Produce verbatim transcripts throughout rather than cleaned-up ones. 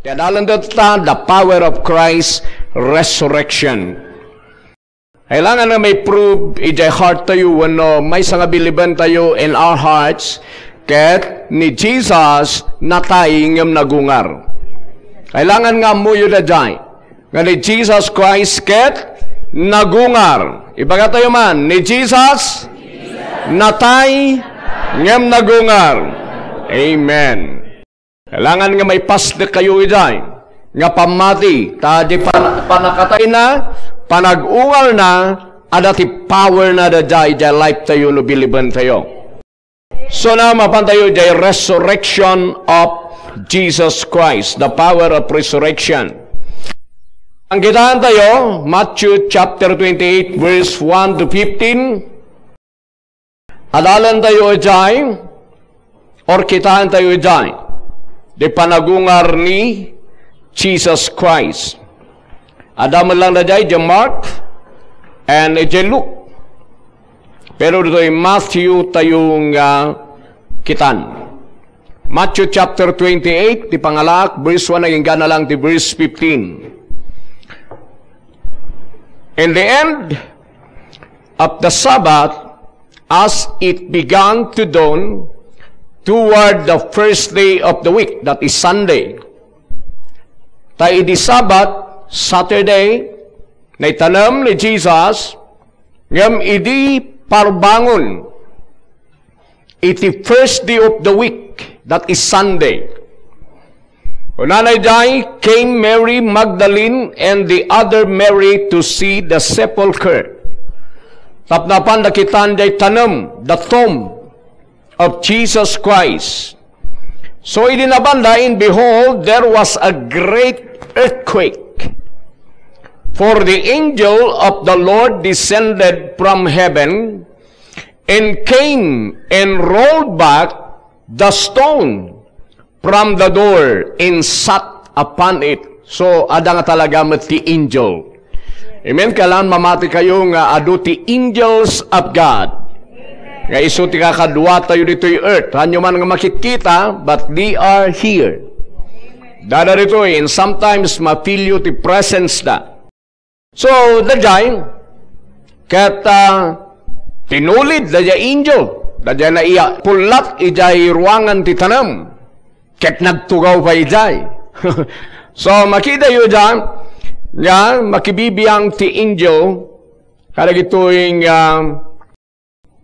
Kaya dalan ta the power of Christ resurrection. Kailangan nga may prove idiay heart tayo wenno maysa nga bilibentayo in our hearts ket ni Jesus natay ngem nagungar. Kailangan nga ammoyo daydiay nga ni Jesus Christ ket nagungar. Ibaga tayo man, ni Jesus natay ngem nagungar. Amen. Kailangan nga maipasdek kayo idiay nga pammati, ta di pan-, panakatayna, panagungarna, adda ti power na daydiay idiay life tayo no bilibentayo. So na, mapan tayo idiay resurrection of Jesus Christ, the power of resurrection. Ang kitaan tayo, Matthew chapter twenty-eight, verse one to fifteen. Adalan tayo idiay, or kitaan tayo idiay, di panagungar ni Jesus Christ. Adda met lang daydiay, idiay Mark, and idiay Luke. Pero ditoy Matthew tayo nga kitan. Matthew chapter twenty-eight, ti pangalaak, verse one, agingga na lang ti verse fifteen. In the end of the Sabbath, as it began to dawn toward the first day of the week, that is Sunday. Ta idi Sabbath, Saturday, naitanem ni Jesus, ngem idi parbangon, iti first day of the week, that is Sunday. Kunana idiay, came Mary Magdalene and the other Mary to see the sepulchre. Tapno apan da kitan idiay tanem, the tomb of Jesus Christ. So idi nabanda, and behold, there was a great earthquake. For the angel of the Lord descended from heaven and came and rolled back the stone from the door and sat upon it. So, adda nga talaga met ti angel. Amen? Kailangan mamati kayo nga adu ti angels of God. Nga isu ti kakadua tayo ditoy earth. Hanyo man nga makitkita, but they are here. Dada ditoy, and sometimes ma-feel yo ti presence da. So, daydiay, ket, ah, tinulid daydiay angel, daydiay naiya-, pullat idiay ruangan ti tanem, ket nagtugaw pay idiay. So, makita yo diay, nga makibibiang ti angel, kadagitoy nga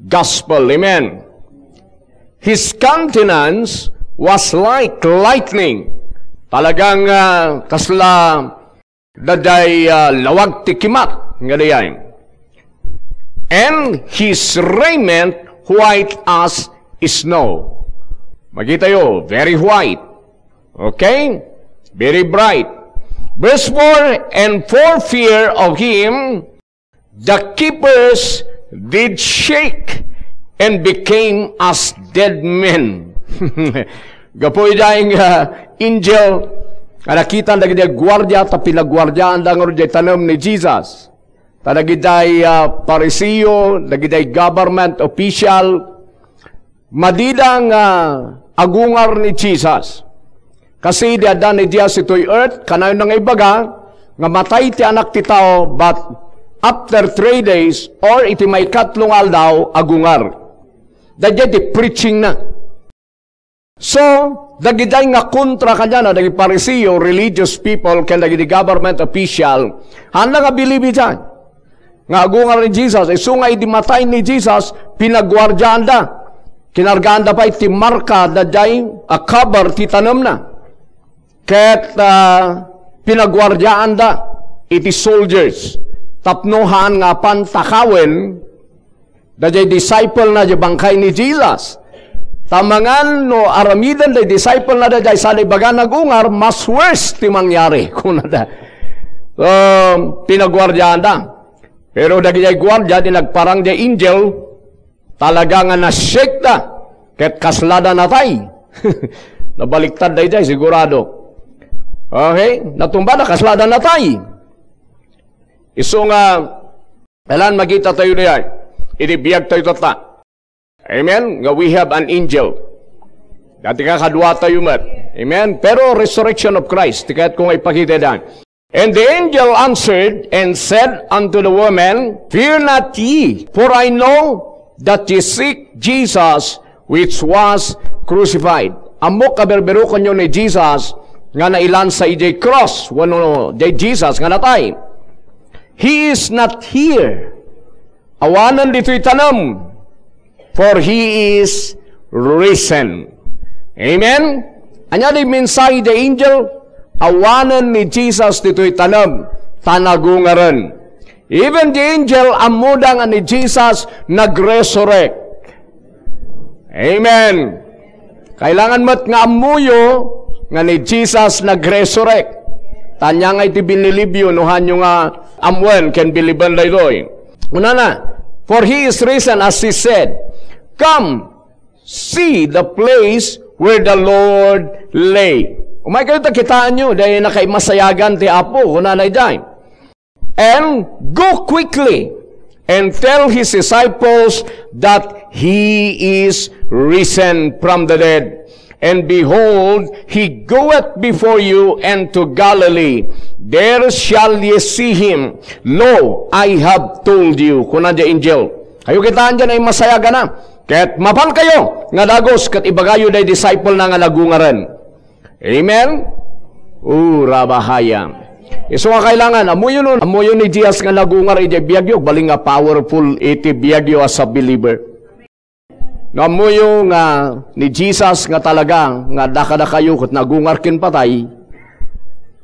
gospel. Amen. His countenance was like lightning. Talagang, ah, kasla daydiay, ah, lawag ti kimat nga daydiay. And his raiment white as snow. Makita yo, very white. Okay? Very bright. Verse four, and for fear of him, the keepers did shake and became as dead men. Gapu idiay nga angel, nga nakitan dagiti guardia, ta pinaguardiaanda ngarud diay tanem ni Jesus. Ta dagidiay, ah, Pariseo, dagidiay government official, madida nga agungar ni Jesus. Kasi idi adda ni Jesus itoy earth, kanayon nga ibaga nga matay ti Anak ti Tao, but after three days, or iti maikatlo nga aldaw, agungar. Daydiay ti preaching na. So, dagidiay nga kontra kaniana, dagiti Pariseo, religious people, ken dagiti government official, haanda nga bilib idiay nga agungar ni Jesus. Isu nga idi matay ni Jesus, pinaguardiaanda. Kinargaanda pay ti marka daydiay a cover ti tanemna. Ket, ah, pinaguardiaanda iti soldiers tapno haan nga apan takawen daydiay disciple na diay bangkay ni Jesus. Ta mangan no aramiden daydiay disciple na daydiay, saan ibaga nga agungar, mas worse ti mangyari, kunada. So, pinaguardiaanda. Pero dagiti guardia, di nagparang diay angel, talaga nga na-shake da, ket kasla da natay. Nabaliktad daydiay, sigurado. Okay? Natumba da, kasla da natay. Isu nga, kailangan makita tayo diay. Idi biag tayo tatta. Amen? Nga we have an angel. Dati kakadua tayo met. Amen? Pero resurrection of Christ, ti kayat ko nga ipakita da. And the angel answered and said unto the woman, "Fear not ye, for I know that ye seek Jesus which was crucified." Ammok a berberukonyo ni Jesus nga nailansa idiay cross, wenno diay Jesus nga natay. He is not here. Awanen ditoy tanem, for he is risen. Amen? Ania ti mensahe ti angel? Awanen ni Jesus ditoy tanem, ta nagungaren. Even the angel, ammoda nga ni Jesus nagresurrect. Amen. Kailangan met nga ammoyo nga ni Jesus nagresurrect. Tanya nga iti binilibyo, no hanyo nga amuen ken biliben daytoy. Kunana, "For he is risen, as he said. Come, see the place where the Lord lay." Umay kayo, ta kitaenyo, daytoy nakaimasayagan ti Apo, kunana idiay. "And go quickly and tell his disciples that he is risen from the dead. And behold, he goeth before you into Galilee. There shall ye see him. Lo, I have told you," kuna diay angel. Kayo kitaen diay naimasayagana. Ket mapan kayo nga dagus ket ibagayo diay disciple na nga nagungaren. Amen? Ura bahaya. Isu nga kailangan, ammoyo no, ammoyo ni Jesus nga nagungar idiay biagyo, agbalin nga powerful iti biagyo as a believer. No ammoyo nga ni Jesus nga talaga nga dakadakayo ket nagungar ken patay,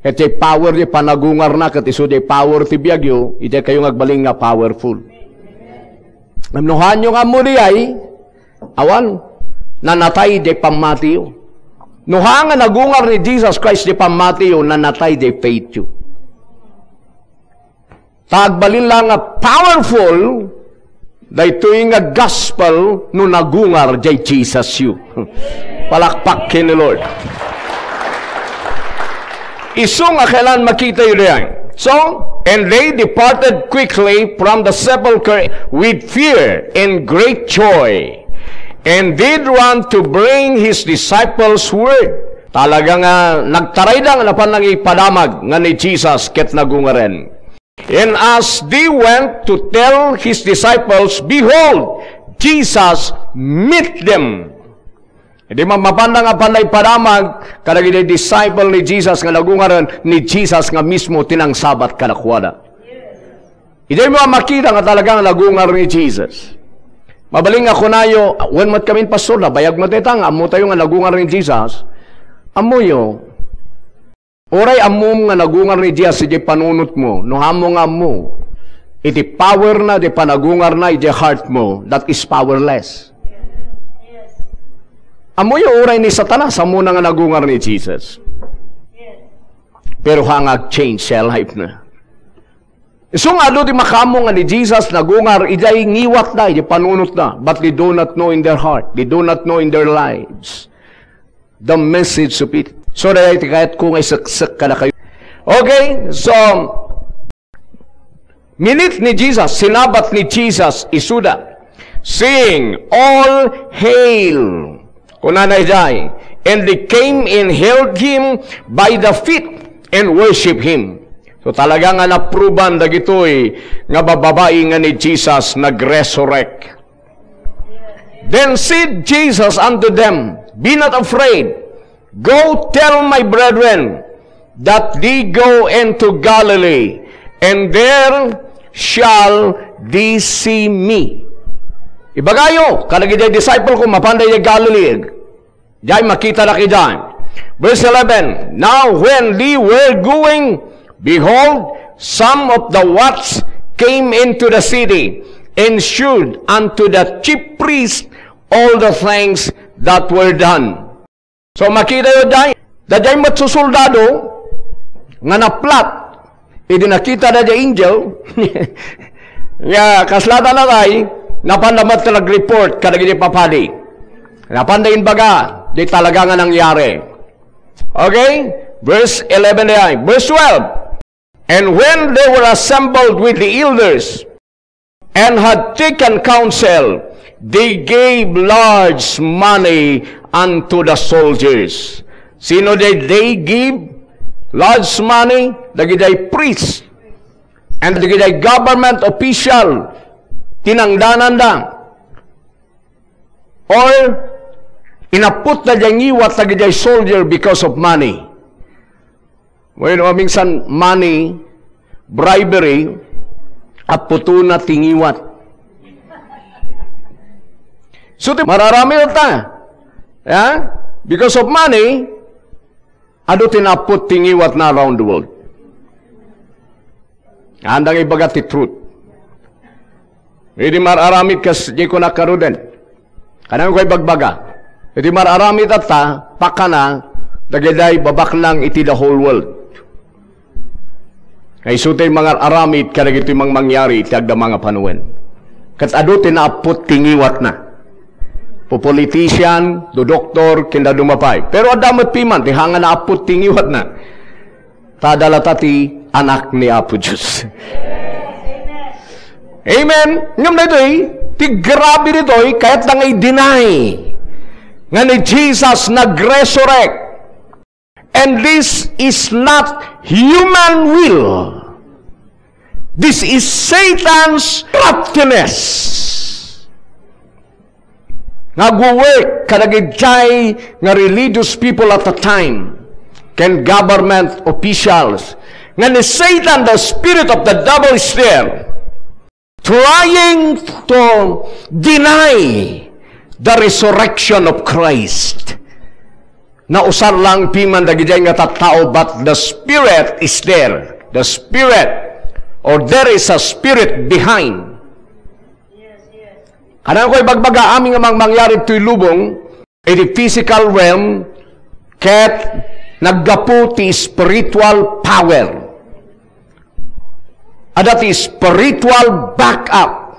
ket diay power diay panagungarna ket isu diay power ti biagyo, idiay kayo nga agbalin nga powerful. Ngem no hanyo nga ammo diay, awan, nanatay diay pammatiyo. No ha nga nagungar ni Jesus Christ diay pammatiyo, nanatay diay faithyo. Ta agbalin la nga powerful daytoy nga gospel no nagungar diay Jesusyo. Palakpak ken ni Lord. Isu nga kailangan makitayo diay. So, "And they departed quickly from the sepulchre with fear and great joy, and did run to bring his disciples word." Talaga nga nagtarayda nga napan nangipadamag nga ni Jesus ket nagungaren. "And as they went to tell his disciples, behold, Jesus met them." Idi ma-, mapanda nga panay padamag kadagiti disciple ni Jesus nga nagungaren, ni Jesus nga mismo ti nangsabat kadakuada. Idiay mo a makita nga talaga nga nagungar ni Jesus. Mabalin nga kunayo, "Wen met kami, Pastor, nabayag met ita nga ammo tayo nga nagungar ni Jesus." Ammoyo, uray ammom nga nagungar ni Jesus idiay panunotmo, no ammo nga ammo, iti power na, iti panagungar na, idiay heart mo, that is powerless. Ammoyo, uray ni Satanas, ammo na nga nagungar ni Jesus. Pero ha nga ag-change sa life na. Isu nga adu ti makaammo nga ni Jesus nagungar idiay ngiwatda, idiay panunotda. But they do not know in their heart, they do not know in their lives the message of it. So, dayta ti kayat ko nga iseksek kadakayo. Okay, so, minit ni Jesus, sinabat ni Jesus, isuda, saying, "All hail." Kunana idiay, "And they came and held him by the feet and worship him." So, talaga nga napruban dagitoy nga babbai nga ni Jesus nagresurrect. Then said Jesus unto them, "Be not afraid. Go tell my brethren that they go into Galilee, and there shall they see me." Ibagayo kadagiti disciple ko, mapanda idiay Galilee. Diay makita na kay John. Verse eleven, "Now when they were going, behold, some of the watch came into the city, and shewed unto the chief priests all the things that were done." So, makita yo diay, daydiay met susoldado nga naplat, idi nakita da diay angel, nga kasla ta natay, napanda met nag-report kadagiti papadi. Napanda imbaga, di talaga nga nangyari. Okay? Verse eleven diay. Verse twelve, "And when they were assembled with the elders, and had taken counsel, they gave large money unto the soldiers, Sino diay they give large money? Dagidiay priest and dagidiay government official, tinangdananda. Or inapputda diay ngiwat dagidiay soldier because of money. Wenno, maminsan, money, bribery, apputona ti ngiwat. So, ti mararamid ta, ha? Because of money, adu ti naapput ti ngiwatna around the world. Andang ibaga ti truth. Idi mar-aramid kas di ko nakaruden. Kanang ko ibagbaga. Idi mar-aramid ta, pakana, dagidiay babaknang iti the whole world. Nga isu ti mangar-aramid kadagiti mangmangyari iti agdama nga panawen. Ket adu ti naapput ti ngiwatna. Pu politician, do doktor, ken dadduma pay. Pero adda met piman ti hanga naapput ti ngiwatna. Ta adda latta ti Anak ni Apo Dios. Amen. Ngem daytoy, ti grabe ditoy, kayatna nga i-deny nga ni Jesus nag-resurrect. And this is not human will. This is Satan's craftiness. Nga agwo-work kadagiti nga religious people at the time, ken government officials, nga ni Satan, the spirit of the devil, is there, trying to deny the resurrection of Christ. Nausar lang piman dagidiay nga tattao, but the Spirit is there. The Spirit, or there is a spirit behind. Kanan ko ibagbaga, amin nga mang-, mangyari ditoy lubong, iti physical realm, ket naggapu ti spiritual power. Adda ti spiritual backup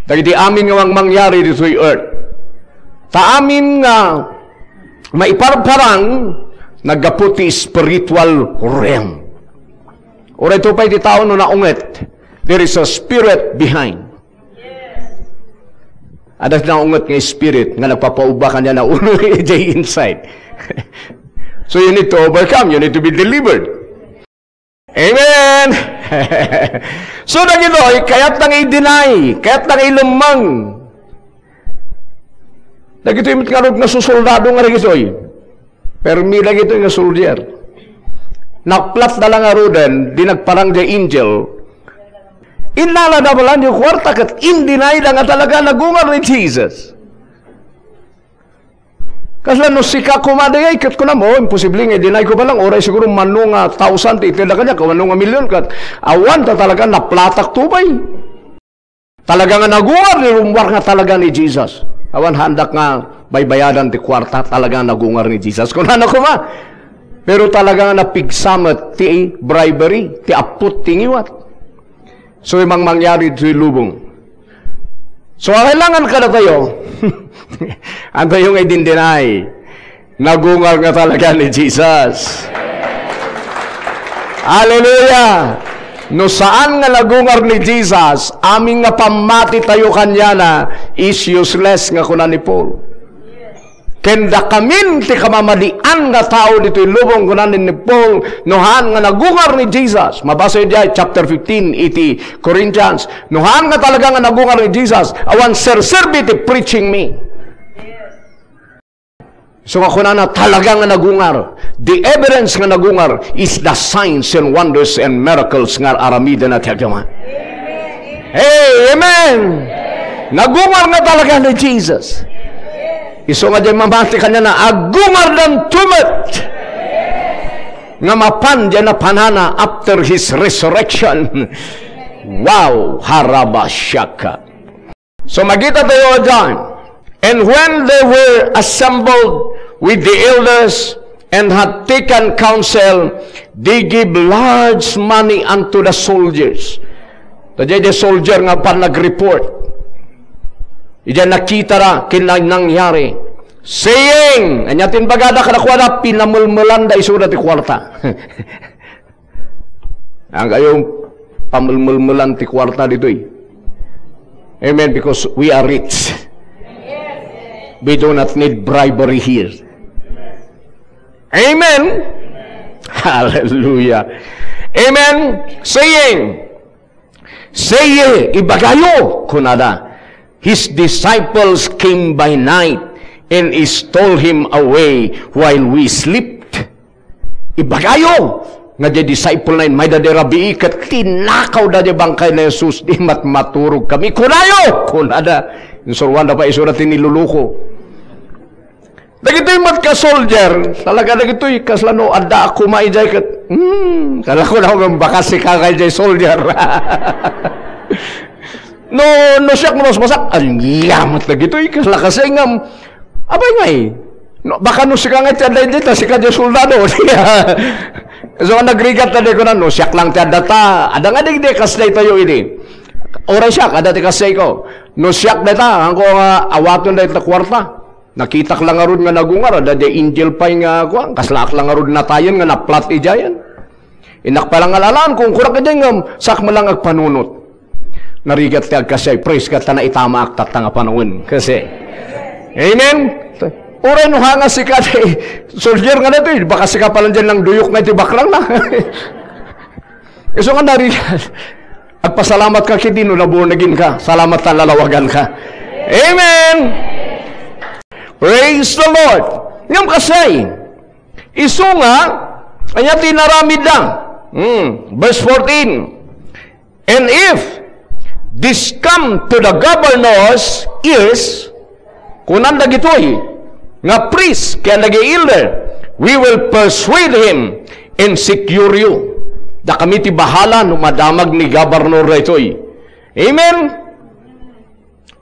dagiti amin nga mang-, mangyari ditoy earth. Ta amin nga maiparparang, naggapu ti spiritual realm. Uray to pay ti tao no naunget, there is a spirit behind. Adda naunget nga spirit nga nagpapaubba kaniana ulo idiay inside. So you need to overcome, you need to be delivered. Amen! So, dagitoy, kayatna nga i-deny, kayatna nga ilemmeng. Dagitoy met ngarud nga susoldado nga dagitoy. Permi dagitoy nga soldier. Naplatda lang ngaruden, di nagparang diay angel. Innalada met lang diay kuarta ket in-deny da nga talaga nagungar ni Jesus. Kasla no sika koma dayay, ket kunam, "Oh, imposible nga i-deny ko pa lang, uray siguro mano nga thousand ti itedda kaniak, mano nga million ket awan ta talaga naplatak to pay." Talaga nga nagungar ni, rummuar nga talaga ni Jesus. Awan haandak nga baybayadan ti kuarta, talaga nga nagungar ni Jesus. Kunana koma, pero talaga nga napigsa met ti bribery, ti apput ti ngiwat. So, imang mangyari ditoy lubong. So, kailangan kadatayo, antayo nga idindinay, nagungar nga talaga ni Jesus. Hallelujah! No saan nga nagungar ni Jesus, amin nga pammati tayo kaniana is useless nga kuna ni Paul. Ken dakamin ti kamamadian nga tao ditoy lubong, kuna ni, ni Paul, no haan nga nagungar ni Jesus. Mabasa idiay chapter fifteen iti Corinthians. No haan nga talaga nga nagungar ni Jesus, awan serserbi ti preaching mi. So nga kunana, talaga nga nagungar. The evidence nga nagungar is the signs and wonders and miracles nga aramidna ti agdama. Hey, amen! Nagungar nga talaga ni Jesus. Isu nga diay mamati kaniana, agungardanto met nga mapan diay napanana after his resurrection. Wow! Harabashaka. So, makita tayo diyan. And when they were assembled with the elders and had taken counsel, they gave large money unto the soldiers. Diay soldier nga pan nag-report. Idiay nakita da ken nangyari. Saying, ania ti imbagada kadakuada, pinamelmelanda isuda ti kuarta. Ang kayo pamelmelmelan ti kuarta ditoy. Amen, because we are rich. We do not need bribery here. Amen. Hallelujah. Amen. Saying, "Say ye, ibagayo," kunada. "His disciples came by night and stole him away while we slept." Ibagayo nga diay disciple na immay da di rabii ket tinakaw da di bangkay ni Jesus, "Di met maturog kami." Kunayo, kunada. Insuroanda pay isuda ti niluluko. Dagitoy met ka soldier, talaga dagitoy, kasla no adda a kuma idiay ket, hmm, kala ko na nga bakas sika nga idiay soldier. No, no siak, no masmasak, ania met dagitoy, kasla kasi ngam, abay ngay, no, baka no sika nga ti adda idiay, ta sika diay soldado. So, nagrigat na di ko na, no, siak lang ti adda ta, adda nga di, di, kas daytoy idi. Uray siak, adda ti kas dayko. No, siak dayta, angko nga awaton dayta kuarta. Nakitak la ngarud nga nagungar, adda diay angel pay nga, kuan, kaslaak la ngarud natayen nga naplat idiayen. Innak pay la nga lalaan, kungkurak idiay ngem, saak met la nga agpanunot. Narigat ti agkasiay, praise God, ta naitamaak tatta nga panawen. Kasi, amen? Uray no hanga sika ti soldier nga daytoy, baka sika pay lang diay nangduyok nga iti bakrang na. Isu nga narigat. Agpasalamat ka ketdi no na-born again ka. Salamat ta nalawagan ka. Amen! Praise the Lord! Ngem kasi, isu nga, ania ti inaramidda? Hmm, verse fourteen. "And if this come to the governor's ears," kunan dagitoy nga priest ken dagiti elder, "we will persuade him and secure you." Dakami ti bahala no madamag ni gobernador daytoy. Amen?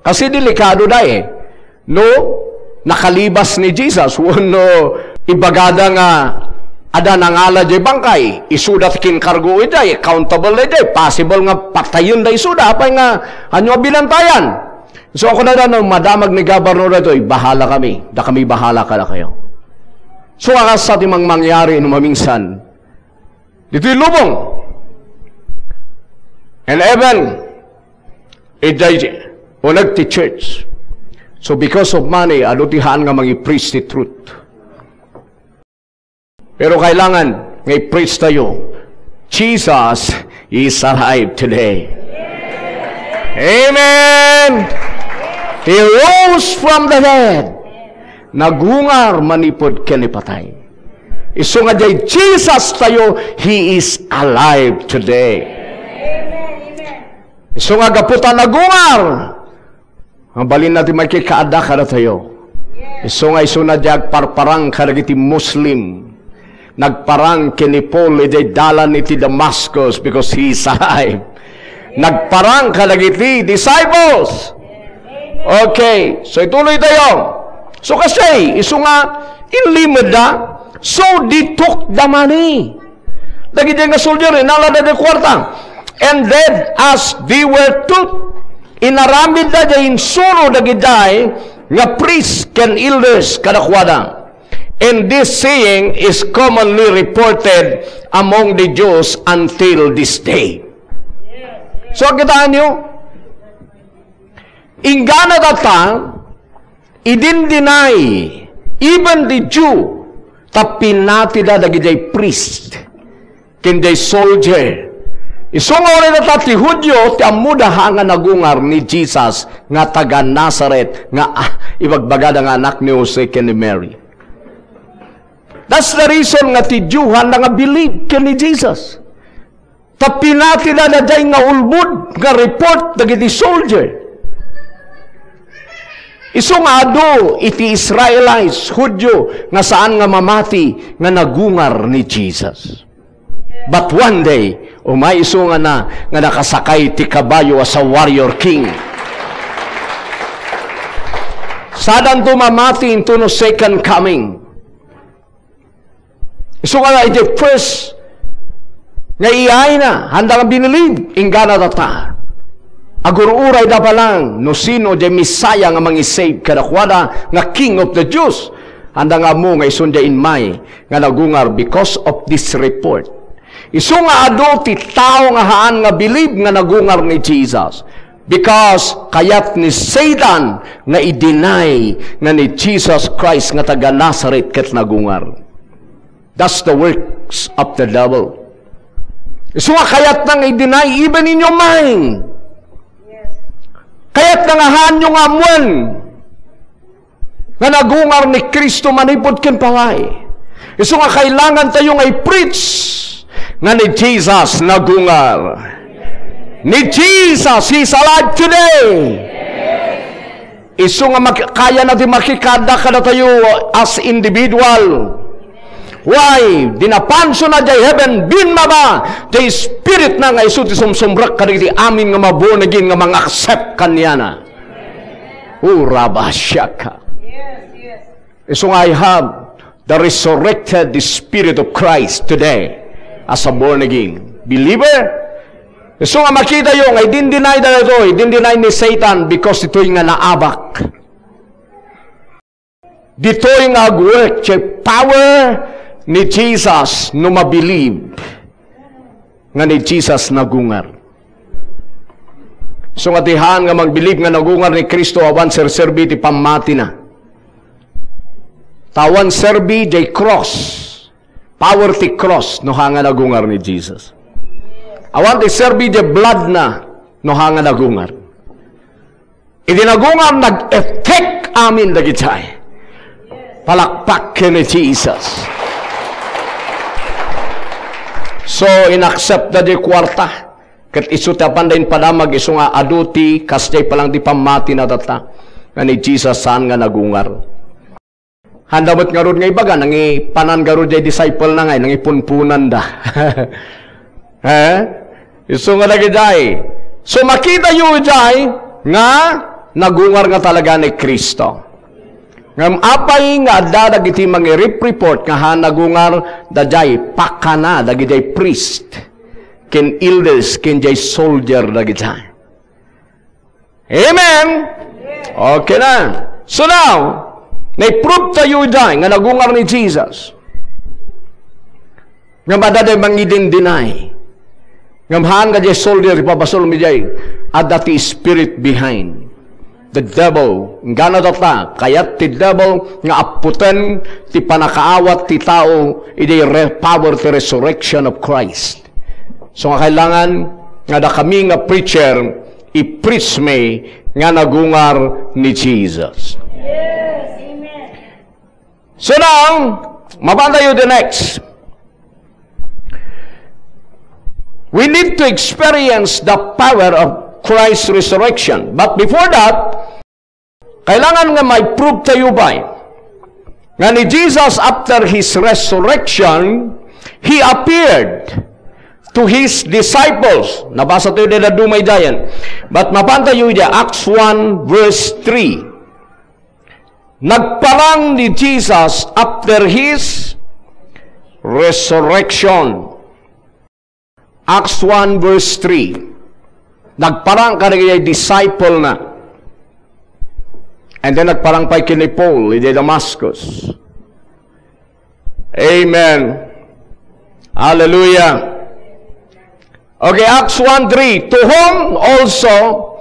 Kasi delikado da eh. No, nakalibas ni Jesus, wenno ibagada nga adda nangala diay bangkay, isuda ti kinkargo idiay, accountable idiay, possible nga patayen da isuda, apay nga, ania a binantayan? So, kunada, no madamag ni gobernador daytoy, "Bahala kami, dakami bahala kadakayo." So, kasta ti mangmangyari no maminsan, ditoy lubong. And even, idiay uneg ti church. So because of money, adu ti haan nga mangi-preach ti truth. Pero kailangan nga i-preach tayo, Jesus is alive today. Amen! He rose from the dead. Nagungar manipud ken ni patay. Isu nga diay Jesus tayo, He is alive today. Isu nga gapu ta nagungar, mabalinna ti makikaada kadatayo. Isu nga isuna diay agparparang kadagiti Muslim. Nagparang ken ni Paul idiay dalan iti Damascus because he is alive. Nagparang kadagiti disciples. Okay, so ituloy tayo. So kasi, isu nga inlimedda, so they took the money. Dagiti nga soldier, inalada ti kuarta. And then, as they were told, inaramidda diay insuro dagiti nga priest ken elders kadakuada. And this saying is commonly reported among the Jews until this day. So, kitaenyo, inggana tatta, idin-deny, even the Jew, ta pinatida dagidiay priest, ken diay soldier. Isu nga uray data ti Judio, ti ammoda ha nga nagungar ni Jesus nga taga Nazaret, nga, ah, ibagbagada nga anak ni Jose ken ni Mary. That's the reason nga ti Jew, haan nga believe ken ni Jesus. Ta pinatida daydiay nga ulbod nga report dagiti soldier. Isu nga adu iti Israelites, Judio, nga saan nga mamati nga nagungar ni Jesus. But one day, umay isu nga na, nga nakasakay ti kabayo as a warrior king. Sadanto mamati into no second coming. Isu nga iti first nga iyaayna, haan nga binilib, inggana tatta. Agur-urayda pa lang no sino diay Messiah nga mangisave kadakuada nga King of the Jews. Haan nga ammo nga isun diay immay nga nagungar because of this report. Isu nga adu ti tao nga haan nga bilib nga nagungar ni Jesus. Because kayat ni Satan nga i-deny nga ni Jesus Christ nga taga Nazaret ket nagungar. That's the works of the devil. Isu nga kayatna nga i-deny even in your mind. Kayatna nga haanyo nga ammoen nga nagungar ni Cristo manipud ken pay. Isu nga kailangan tayo nga i-preach nga ni Jesus nagungar. Ni Jesus, He's alive today. Isu nga maki-, kayana ti makikada kadatayo as individual. Why? Di napanso na jay heaven, bimmaba jay Spirit na nga isu ti sumsumrek kadagiti amin nga ma-born again nga mang-accept kaniana. Urabashaka. Isu nga I have the resurrected Spirit of Christ today as a born again believer. Isu nga makitayo nga idin-deny daytoy, idin-deny ni Satan because itoy nga naabak. Ditoy nga agwork ti power ni Jesus no mabilib nga ni Jesus nagungar. Isu nga ti haan nga mangbilib nga nagungar ni Cristo, awan serserbi ti pammatina. Ta awan serbi jay cross. Power ti cross no haan nga nagungar ni Jesus. Awan ti serbi jay blood na no haan nga nagungar. Idi nagungar, nag-effect amin dagiti ay. Palakpak ken ni Jesus. So, inaccept da di kuarta. Ket isu ti apanda impadamag isu nga adu ti kasdiay palang ti pammatina tatta. Nga ni Jesus saan nga nagungar. Handa met ngarud nga ibaga, nangipanan ngarud jay disciple na ngay, nangipunpunanda. Eh? Isu nga dagijay. So, makitayo jay nga nagungar nga talaga ni Cristo. Ngem apay nga adda dagiti mangi-rep-report nga haan nagungar, dajay pakana dagijay priest, ken elders, ken jay soldier dagijay. Amen? Okay na. So now, naiprove tayo jay nga nagungar ni Jesus. Nga madada mangidin-deny. Ngem haan nga jay soldier, ipabasol mi jay, adda ti spirit behind. The devil, inggana tatta, kayat ti devil nga appoten ti pannakaawat ti tao, idi re-, power ti resurrection of Christ. So nga kailangan nga dakami nga preacher, i-preach mi nga nagungar ni Jesus. Yes, amen. So now, mapan tayo the next. We need to experience the power of Christ's resurrection. But before that, kailangan nga ma-prove tayo pay nga ni Jesus, after his resurrection, he appeared to his disciples. Nabasa tayo dida dumay dayan. But mapan tayo ida, Acts one verse three. Nagparang ni Jesus after his resurrection. Acts one verse three. Nagparang kadagiti disciple na. And then nagparang pay ken ni Paul idiay Damascus. Amen. Hallelujah. Okay, Acts one three. To whom also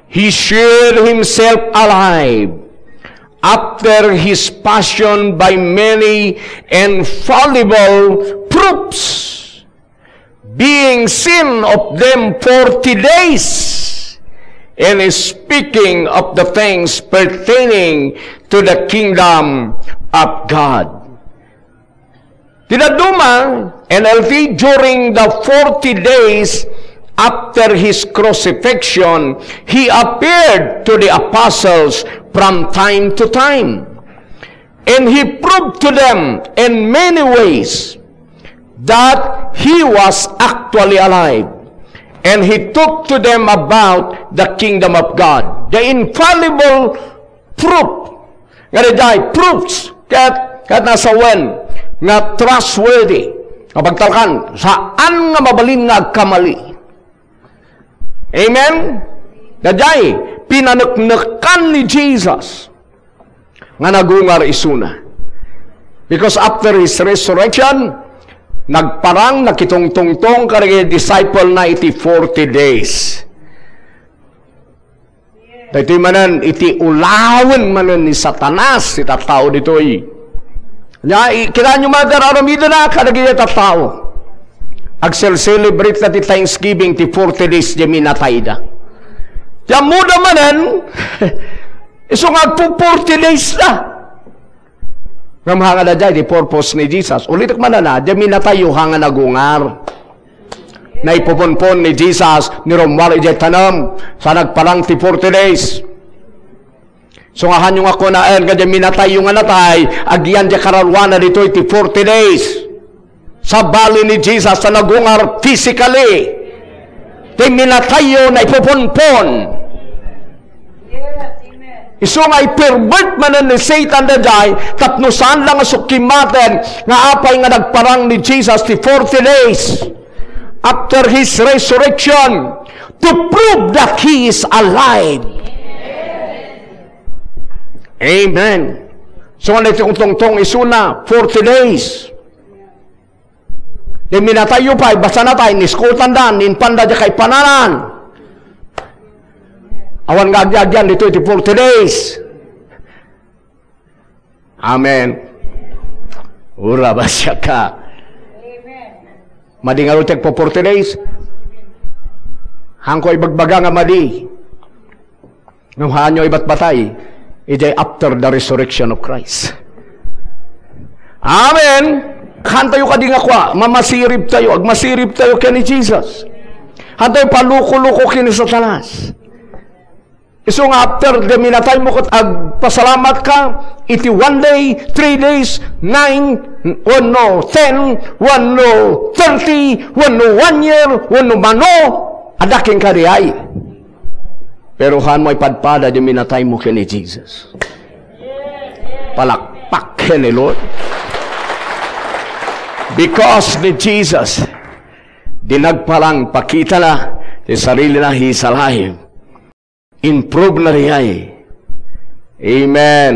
he showed himself alive after his passion by many infallible proofs, being seen of them forty days, and speaking of the things pertaining to the kingdom of God. Ti dadduma, N L T, during the forty days after his crucifixion, he appeared to the apostles from time to time. And he proved to them in many ways that he was actually alive. And he talked to them about the kingdom of God. The infallible proof. Nga daydiay, proofs. Ket, ket nasawen nga trustworthy. Nga pagtalkan, saan nga mabalin nga agkamali. Amen? Daydiay, pinaneknekan ni Jesus nga nagungar isuna. Because after his resurrection, nagparang, nakitungtungtong kadagiti disciple na iti forty days. Daytoy manen iti ulawen manen ni Satanas iti tattao ditoy. Nia, i-, kitaenyo, Mother, aramidena kadagiti tattao. Agselcelebrate la ti Thanksgiving ti forty days ti minatayda. Ti ammoda manen, isu nga agpu-, forty days la. Ngem hanga daydiay ti purpose ni Jesus. Ulitek manen, a, diay minatayyo hanga nagungar. Naipuponpon ni Jesus ni Romuald idiay tanem, sa nagparang ti forty days. So, nga hanyo nga kunaen nga diay minatayyo nga natay, agian diay kararuana ditoy ti forty days. Sabali ni Jesus a nagungar physically. Ti minatayyo naipuponpon. Isu nga i-pervert manen ni Satan daydiay, tapno saan la nga sukkimaten nga apay nga nagparang ni Jesus ti forty days after his resurrection to prove that he is alive. Amen. So, nga iti tungtong isuna, forty days. Diay minatayyo pay, basta natay, niskutan da, ninpanda diay kaipananan. Awan nga agyagyang ditoy ti forty days. Amen. Ura ba siya ka? Madi nga rutek po forty days. Hangko ibagbaga nga madi. Ngem haanyo ibatbatay, idiay after the resurrection of Christ. Amen! Hantayo kadi nga kua, mamasirib tayo, agmasirib tayo ken ni Jesus. Hantayo paluko-luko ken ni Satanas. Isu nga after the minataymo ket agpasalamat ka, iti one day, three days, nine, wenno ten, wenno thirty, wenno one year, wenno mano, adda kenka diay. Pero haan mo ipadpada diay minataymo ken ni Jesus. Palakpak ken ni Lord. Because ni Jesus, di nagparang, pakitana ti sarilina, he is alive. Improve na diay. Amen.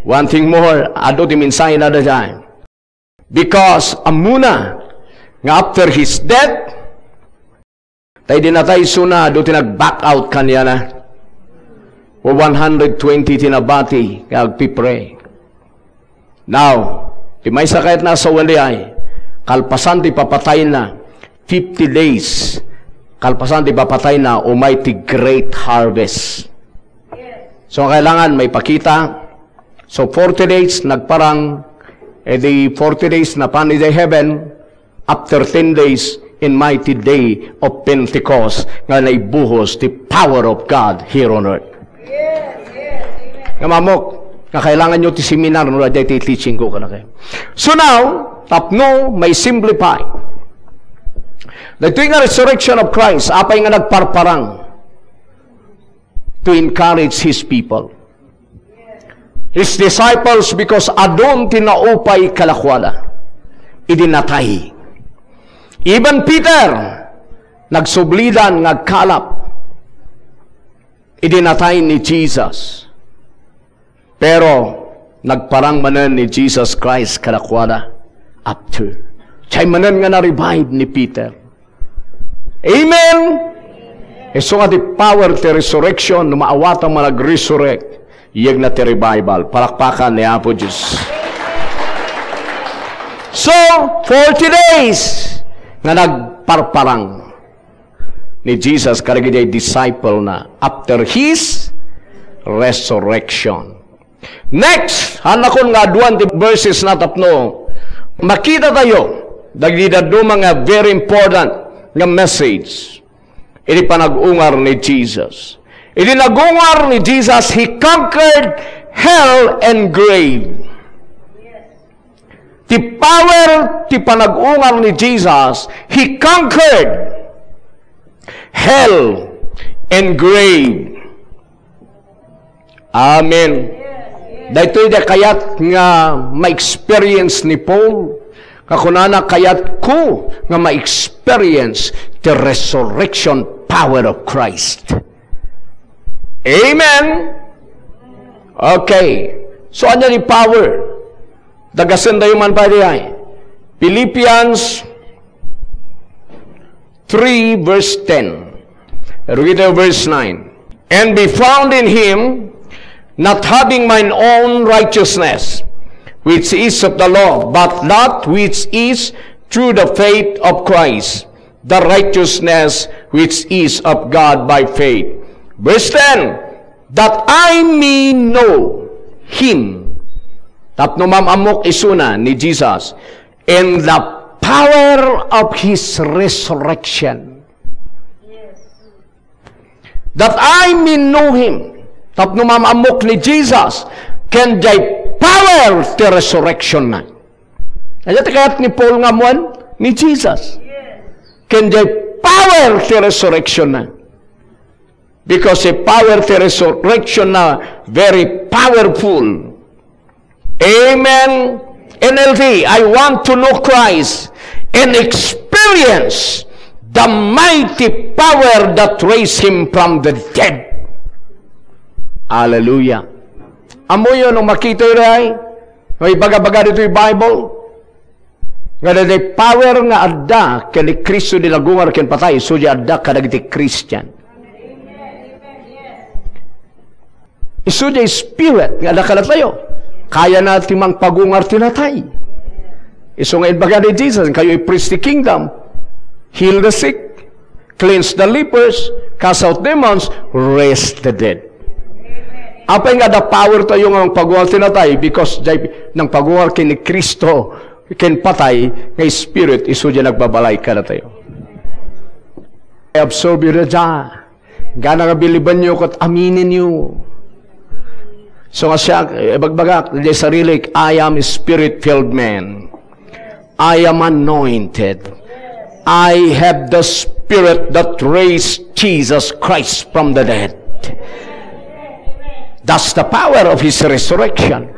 One thing more, adu ti mensahena daydiay. Because ammona nga after his death, tay di natay isuna, adu ti nag-back out kaniana. O one hundred twenty ti nabati nga agpipray. Now, ti maysa kayat nga asawen diay, kalpasan ti papatayna, fifty days, kalpasan ti papatayna, umay ti great harvest. So, kailangan maipakita. So, forty days nagparang, e di forty days napan idiay heaven, after ten days, in mighty day of Pentecost, nga naibuhos ti power of God here on earth. Nga mamok, nga kailangan nyo ti seminar, no, dayta ti teaching ko kadakayo. So now, tapno, may simplify. Daytoy nga resurrection of Christ, apay nga nagparparang to encourage his people. His disciples, because adun ti naupay kadakuada idi natay. Even Peter, nagsublidan nga agkalap idi natay ni Jesus. Pero nagparang manen ni Jesus Christ kadakuada after. Diay manen nga na-revive ni Peter. Amen! Isu nga ti power ti resurrection, no maawatan man nag-resurrect, yegna ti revival. Palakpakan ni Apo Dios. So, forty days nga nagparparang ni Jesus kadagiti disciple na after his resurrection. Next, hanakon nga aduan ti verses na tapno makita tayo dagiti dadduma nga very important nga message iti panag-ungar ni Jesus. Iti nag-ungar ni Jesus, he conquered hell and grave. Ti power ti panag-ungar ni Jesus, he conquered hell and grave. Amen. Daytoy da kayat nga ma-experience ni Paul. Nga kunana, kayatko nga ma-experience the resurrection power of Christ. Amen? Okay. So, ania ti power? Dagasen tayo man pay diay. Philippians three verse ten. Read the verse nine. "And be found in him, not having mine own righteousness, which is of the law, but that which is through the faith of Christ, the righteousness which is of God by faith. Verse ten, "That I may know him." Tapno maam-ammok isuna ni Jesus, "In the power of his resurrection." That I may know him. Tapno maam-ammok ni Jesus, ken jay power ti resurrection na. Aya ti kayat ni Paul nga ammoen ni Jesus. Ken jay power ti resurrection na. Because the power ti resurrection na very powerful. Amen. N L T, I want to know Christ and experience the mighty power that raised him from the dead. Hallelujah. Ammoyo no makita ray, no ibaga-baga ditoy Bible, nga the power nga adda ken ni Cristo di nagungar ken patay, isu di adda kadagiti Christian. Isu jay Spirit nga adda kadatayo. Kayana ti mangpagungar ti natay. Isu nga imbaga ni Jesus, "Kayo i-preach ti kingdom, heal the sick, cleanse the lepers, cast out demons, raise the dead." Apay nga adda power tayo nga mangpagungar ti natay? Because jay nangpagungar ken ni Cristo, ken patay nga Spirit, isu jay nagbabalay kadatayo. I-absorb you na dia. Gana nga bilibanyo ket aminenyo. So nga siak, ibagbagak, di sarilik, "I am a spirit-filled man. I am anointed. I have the Spirit that raised Jesus Christ from the dead." That's the power of his resurrection.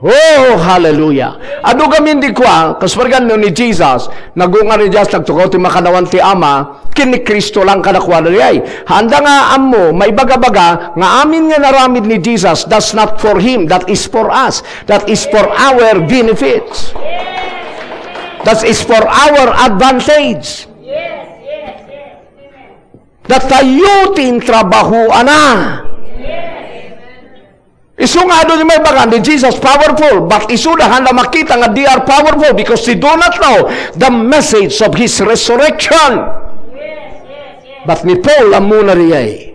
Oh, hallelujah. Adu gamin di kua, kas pargan no ni Jesus, nagungar ni Jesus, nagtukaw ti makannawan ti Ama, ken ni Cristo lang kadakuada diay. Haanda nga ammo, maibaga-baga, nga amin nga naramid ni Jesus, that's not for him, that is for us. That is for our benefits. That is for our advantage. Datayo ti intrabahoana. Isu nga adu ti maibaga, ni Jesus powerful, but isu da haanda makita nga they are powerful because they do not know the message of his resurrection. But ni Paul, ammona diay.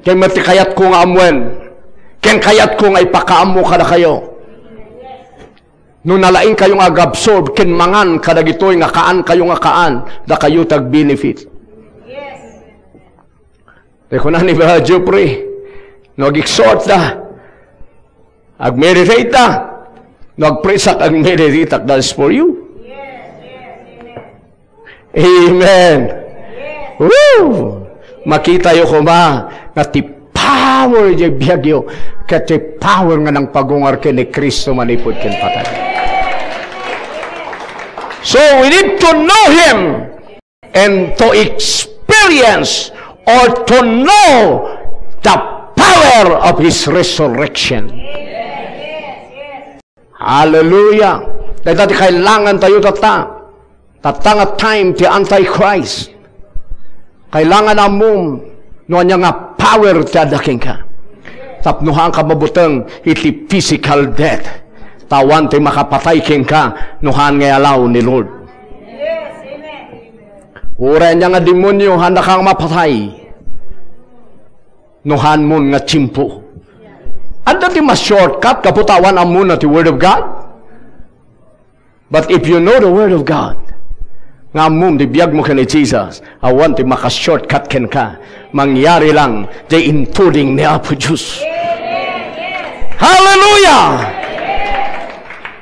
Kay met ti kayatko nga ammoen, ken kayatko nga ipakaammo kadakayo. No nalaingkayo nga ag-absorb ken mangan kadagitoy nga kaankayo nga kaan, dakayo ti agbenefit. Ti kuna ni Brother Jeffrey, no ag-exhort da, ag-meditate da, no agpresak, ag-meditate, that is for you. Amen. Woo! Makitayo koma nga ti power jay biagyo, ket ti power nga nangpagungar ken ni Cristo manipud ken patay. So, we need to know Him and to experience or to know the power of His resurrection. Hallelujah! Dayta ti kailangan tayo tatta. Tatta nga time ti Antichrist. Kailangan ammom no ania nga power ti adda kenka. Tapno haanka mabuteng iti physical death. Ta awan ti makapatay kenka no haan nga i-allow ni Lord. Uray ania nga demonio, haanka nga mapatay no haanmon nga tiempo. Adda ti ma-shortcut gapu ta awan ammona ti Word of God? But if you know the Word of God, nga ammom ti biagmo ken ni Jesus, awan ti maka-shortcut kenka. Mangyari lang jay intuding ni Apo Dios. Hallelujah!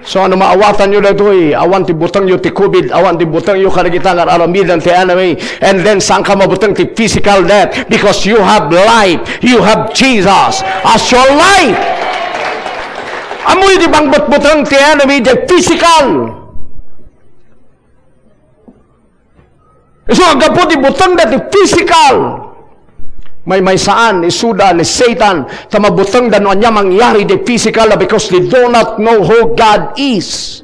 So, no maawatanyo daytoy, awan ti butengyo ti covid, awan ti butengyo kadagita nga ar-aramidan ti enemy, and then saanka mabuteng ti physical death because you have life, you have Jesus as your life. Ammoyo ti pangbutbuteng ti enemy, the physical. Isu nga gapu ti butengda ti physical. Maymaysaan, isuda ni Satan, ta mabutengda no ania mangyari ti physical na because they do not know who God is.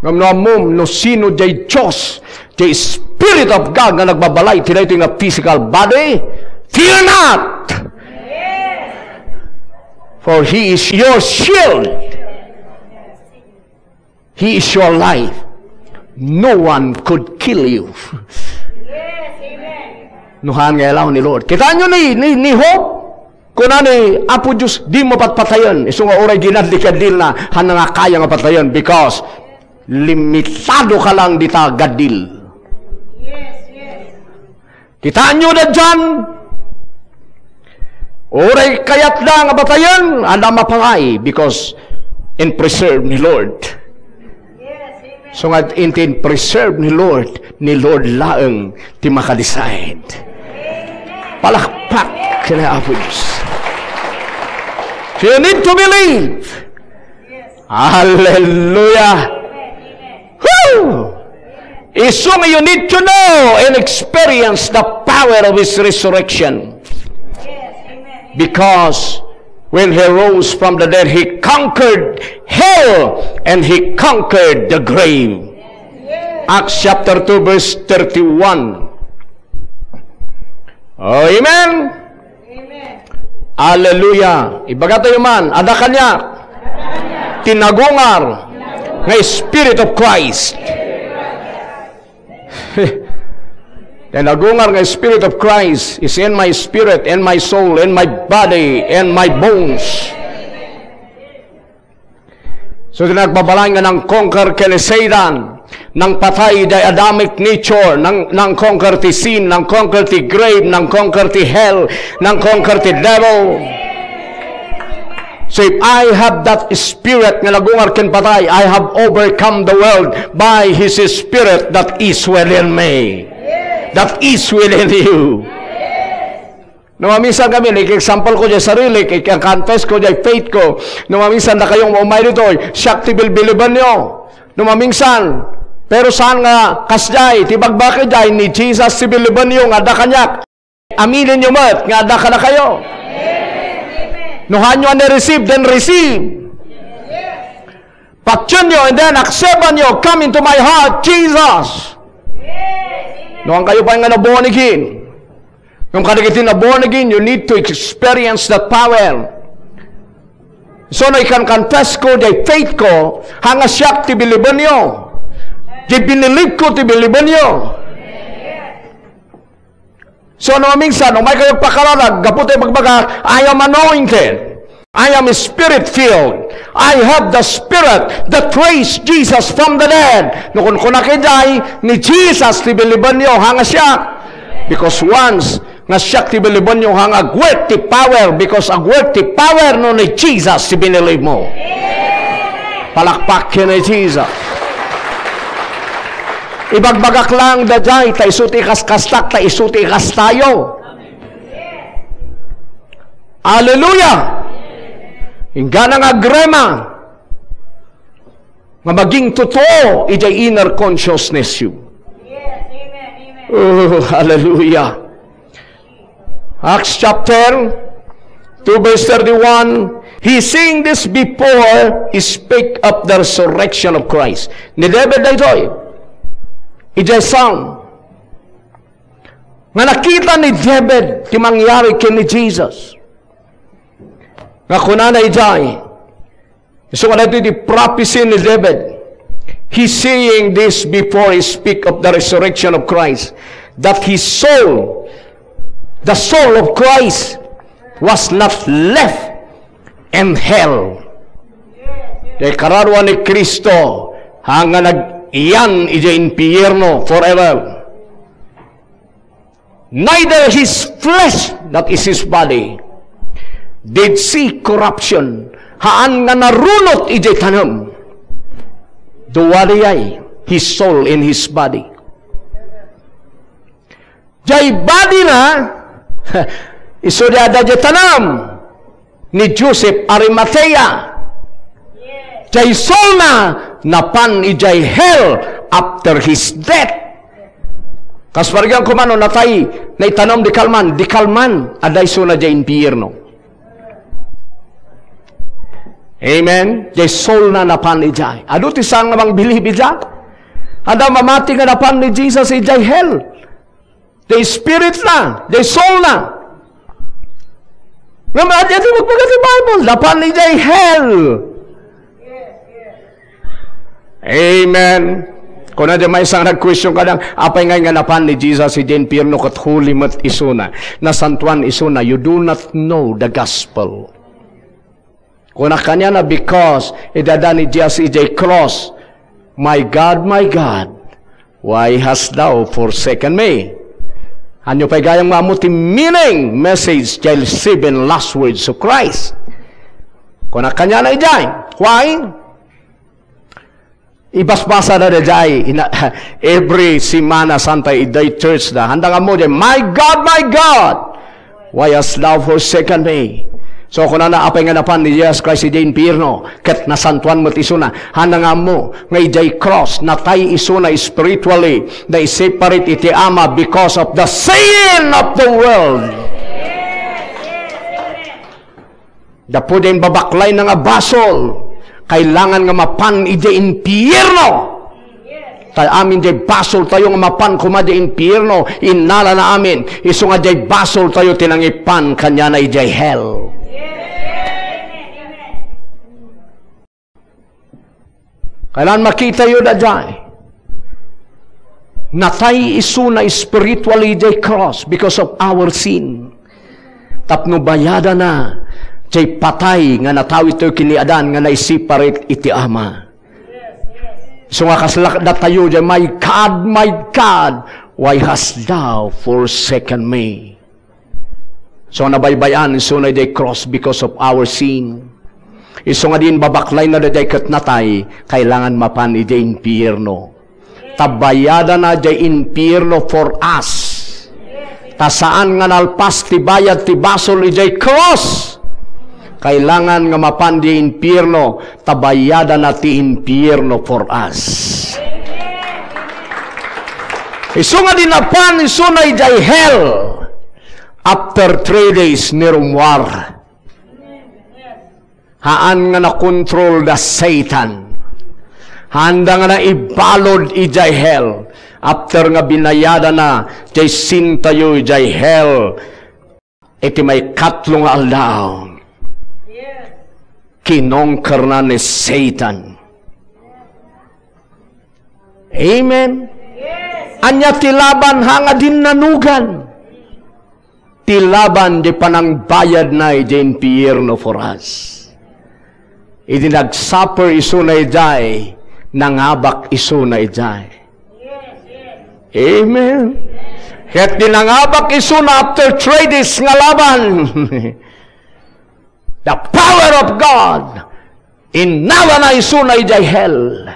Ngem no ammom no sino jay Dios, jay Spirit of God nga nagbabalay ti daytoy nga physical body, fear not! For he is your shield. He is your life. No one could kill you. No haan nga ilaw ni Lord. Kitaan nyo ni, ni, ni Job? Kuna ni Apo Diyos, "Dimo patpatayen." Isu nga uray ginaddi-gaddilna, haan nga kaya nga patayen because limitado ka lang dita gaddil. Kitaan nyo da dyan? Uray kayatda nga patayen, adda mapatay because in-preserve ni Lord. So nga, in-, in-preserve ni Lord, ni Lord laeng ti makadecide. Palakpak ken Apo Diyos. So you need to believe. Hallelujah. Woo! Isu nga you need to know and experience the power of His resurrection. Because when He rose from the dead, He conquered hell and He conquered the grave. Acts chapter two, verse thirty-one. Oh, amen? Hallelujah. Ibaga tayo man, adda kaniak ti nagungar nga Spirit of Christ. The nagungar nga Spirit of Christ is in my spirit, in my soul, in my body, in my bones. So, di nagbabalaan nga nang-conquer ken ni Satan, nangpatay idiay Adamic nature, nang, nang-conquer ti sin, nang-conquer ti grave, nang-conquer ti hell, nang-conquer ti devil. So if I have that spirit nga nagungar ken patay, I have overcome the world by His Spirit that is within me, that is within you. No maminsan kami, like example ko diay sarili, like confess ko diay faith ko, no maminsan dakayong umay ditoy, siak ti bilbilibanyo. No maminsan, pero saan nga kasdiay, ti bagbagak idiay, ni Jesus ti bililibanyo, nga adda kaniak. Aminenyo met nga adda kadakayo. No haanyo a ni-receive, then receive. Patienyo and then acceptanyo, "Come into my heart, Jesus." No haankayo pay nga na-born again. Ngem kadagiti na-born again, you need to experience that power. So, no ikan-confess ko, diay faith ko, haan nga siak ti bililibanyo. Diay binilib ko ti bililibanyo. So, no maminsan, umay kayo pakararag, gapu ta ibagbagak, "I am anointed. I am spirit-filled. I have the Spirit that raised Jesus from the dead." No kunkunak idiay, ni Jesus ti bililibanyo, haan nga siak. Because once nga siak ti bililibanyo, haan nga agwork ti power, because agwork ti power no ni Jesus ti binilibmo. Palakpak ken ni Jesus. Ibagbagak lang daydiay, ta isu ti ikaskastak, ta isu ti ikastayo. Hallelujah! Inggana nga agrema nga magintotoo idiay inner consciousness you. Oh, hallelujah. Acts chapter two, verse thirty-one, he saying this before he spake of the resurrection of Christ. Ni David daytoy, idiay Psalm, nga nakita ni David ti mangyari ken ni Jesus. Nga kunana idiay, isu nga daytoy ti prophecy ni David. He saying this before he speak of the resurrection of Christ, that his soul, the soul of Christ, was not left in hell. Kay kararua ni Cristo, haan nga nag-iyan idiay impierno forever. Neither his flesh, that is his body, did see corruption. Haan nga narunot idiay tanem. Dua diay, his soul and his body. Diay body na, isu diay adda diay tanem ni Joseph Arimathea. Diay soul na, napan idiay hell after his death. Kas parigan ko man, no natay, naitanem, di kalman, di kalman, adda isuna diay impierno. Amen? Diay soul na napan idiay. Adu ti saan nga mangbilib idiay? Adda mamati nga napan ni Jesus idiay hell. Diay spirit na, diay soul na. Ngem adi, adi magbaga ti Bible, napan idiay hell. Amen. Kuna diay maysa nga nag-question kadang, apay ngay nga napan ni Jesus idiay infierno ket huli met isuna, nasantuan isuna, you do not know the gospel. Kuna kaniana, because idada ni Jesus idiay cross, "My God, my God, why hast thou forsaken me?" Ania pay gayam nga ammo ti meaning, message, ti seven last words of Christ. Kuna kaniana idiay, why? Ibasbasada daydiay, ina-, every semana santa idiay church da. Haanda nga ammo diay, "My God, my God, why hast thou forsaken me?" So, kunana, apay nga napan ni Jesus Christ idiay infierno, ket nasantuan met isuna. Haanda nga ammo nga idiay cross, natay isuna spiritually, na-separate iti Ama because of the sin of the world. Gapu diay imbabaklayna nga basol, kailangan nga mapan idiay infierno. Ta amin diay basoltayo nga mapan koma diay infierno, innalana amin. Isu nga diay basoltayo ti nangipan kaniana idiay hell. Kailangan makitayo daydiay. Natay isuna spiritually idiay cross because of our sin. Tapno bayadana diay patay nga natawidtayo ken ni Adan nga naiseparate iti Ama. Isu nga kasla datayo diay, "My God, my God, why hast thou forsaken me?" So, nabaybay-an isuna idiay cross because of our sin. Isu nga idi imbabaklayna daydiay ket natay, kailangan mapan idiay infierno. Ta bayadana diay infierno for us. Ta saan nga nalpas ti bayad ti basol idiay cross. Kailangan nga mapan diay infierno, ta bayadana ti infierno for us. Isu nga idi napan isuna idiay hell, after three days, ni rummuar. Haan nga nakontrol da Satan. Haanda nga naibalud idiay hell. After nga binayadana diay sintayo idiay hell, iti maikatlo nga aldaw, kinongkerna ni Satan. Amen. Ania ti laban, ha nga dinnanugan? Ti laban, diay panangbayadna idiay infierno for us. Idi nagsuffer isuna idiay, nangabak isuna idiay. Amen. Ket idi nangabak isuna after three days nga laban, the power of God, innalana isuna idiay hell.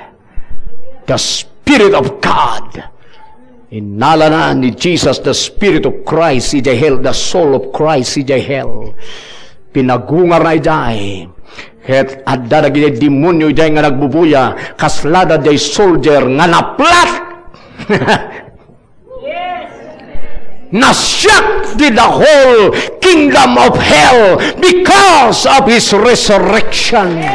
The Spirit of God. Innalana ni Jesus the Spirit of Christ idiay hell, the soul of Christ idiay hell. Pinagungarna idiay. Ket adda dagiti demonio idiay nga nagbubuya, kaslada diay soldier nga naplat. Nasiak di the whole kingdom of hell because of his resurrection.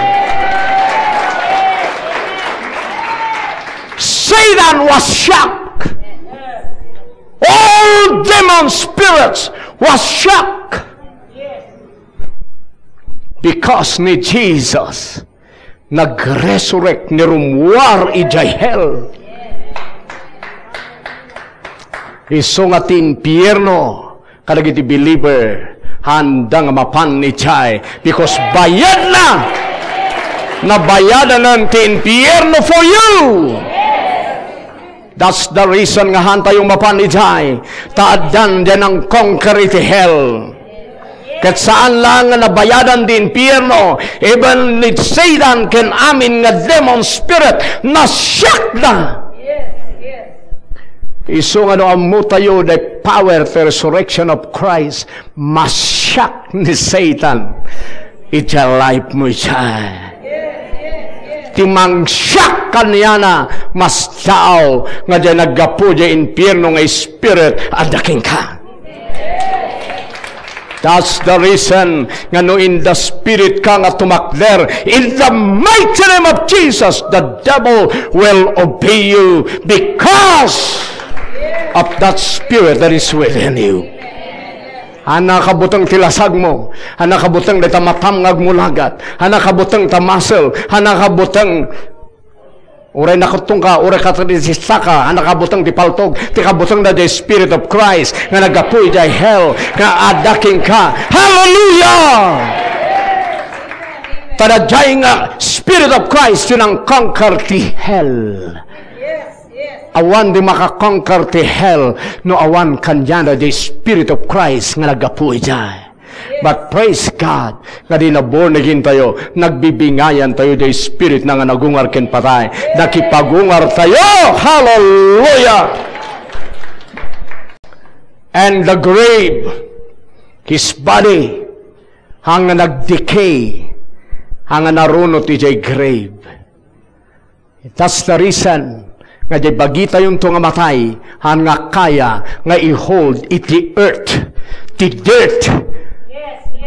Satan was shocked. All demon spirits was shocked because ni Jesus nagresurrect, ni rummuar idiay hell. Isu nga ti infierno kadagiti believer, haanda nga mapan idiay, because bayadna, nabayadanan ti infierno for you. That's the reason nga haantayo mapan idiay, ta addan diay nang-conquer iti hell. Ket saan laeng nga nabayadan ti infierno, even ni Satan ken amin nga demon spirit, nasiakda. Isu nga no ammotayo the power of the resurrection of Christ, masiak ni Satan iti life mo idiay. Ti mangsiak kaniana, masdaaw nga diay naggapu diay infierno nga spirit adda kenka. That's the reason nga no in the spirit ka nga tumakder, in the mighty name of Jesus, the devil will obey you because of that spirit that is within you. Ania kabuteng ti lasagmo? Ania kabuteng dayta matam nga agmulagat? Ania kabuteng ta muscle? Ania kabuteng uray nakutongka, uray katrisistaka? Ania kabuteng ti paltog? Ti kabutengna, the Spirit of Christ nga naggapu idiay hell nga adda kenka. Hallelujah! Ta daydiay nga Spirit of Christ ti nang-conquer ti hell. Awan ti maka-conquer ti hell no awan kaniana the Spirit of Christ nga naggapu idiay. But praise God, nga di na born again tayo, nagbibingayan tayo the Spirit na nga nagungar ken patay. Nakipagungar tayo! Hallelujah! And the grave, his body, haan nga nag-decay, haan nga narunot idiay grave. That's the reason nga diay bagitayonto nga matay, haan nga kaya nga i-hold iti earth, ti dirt.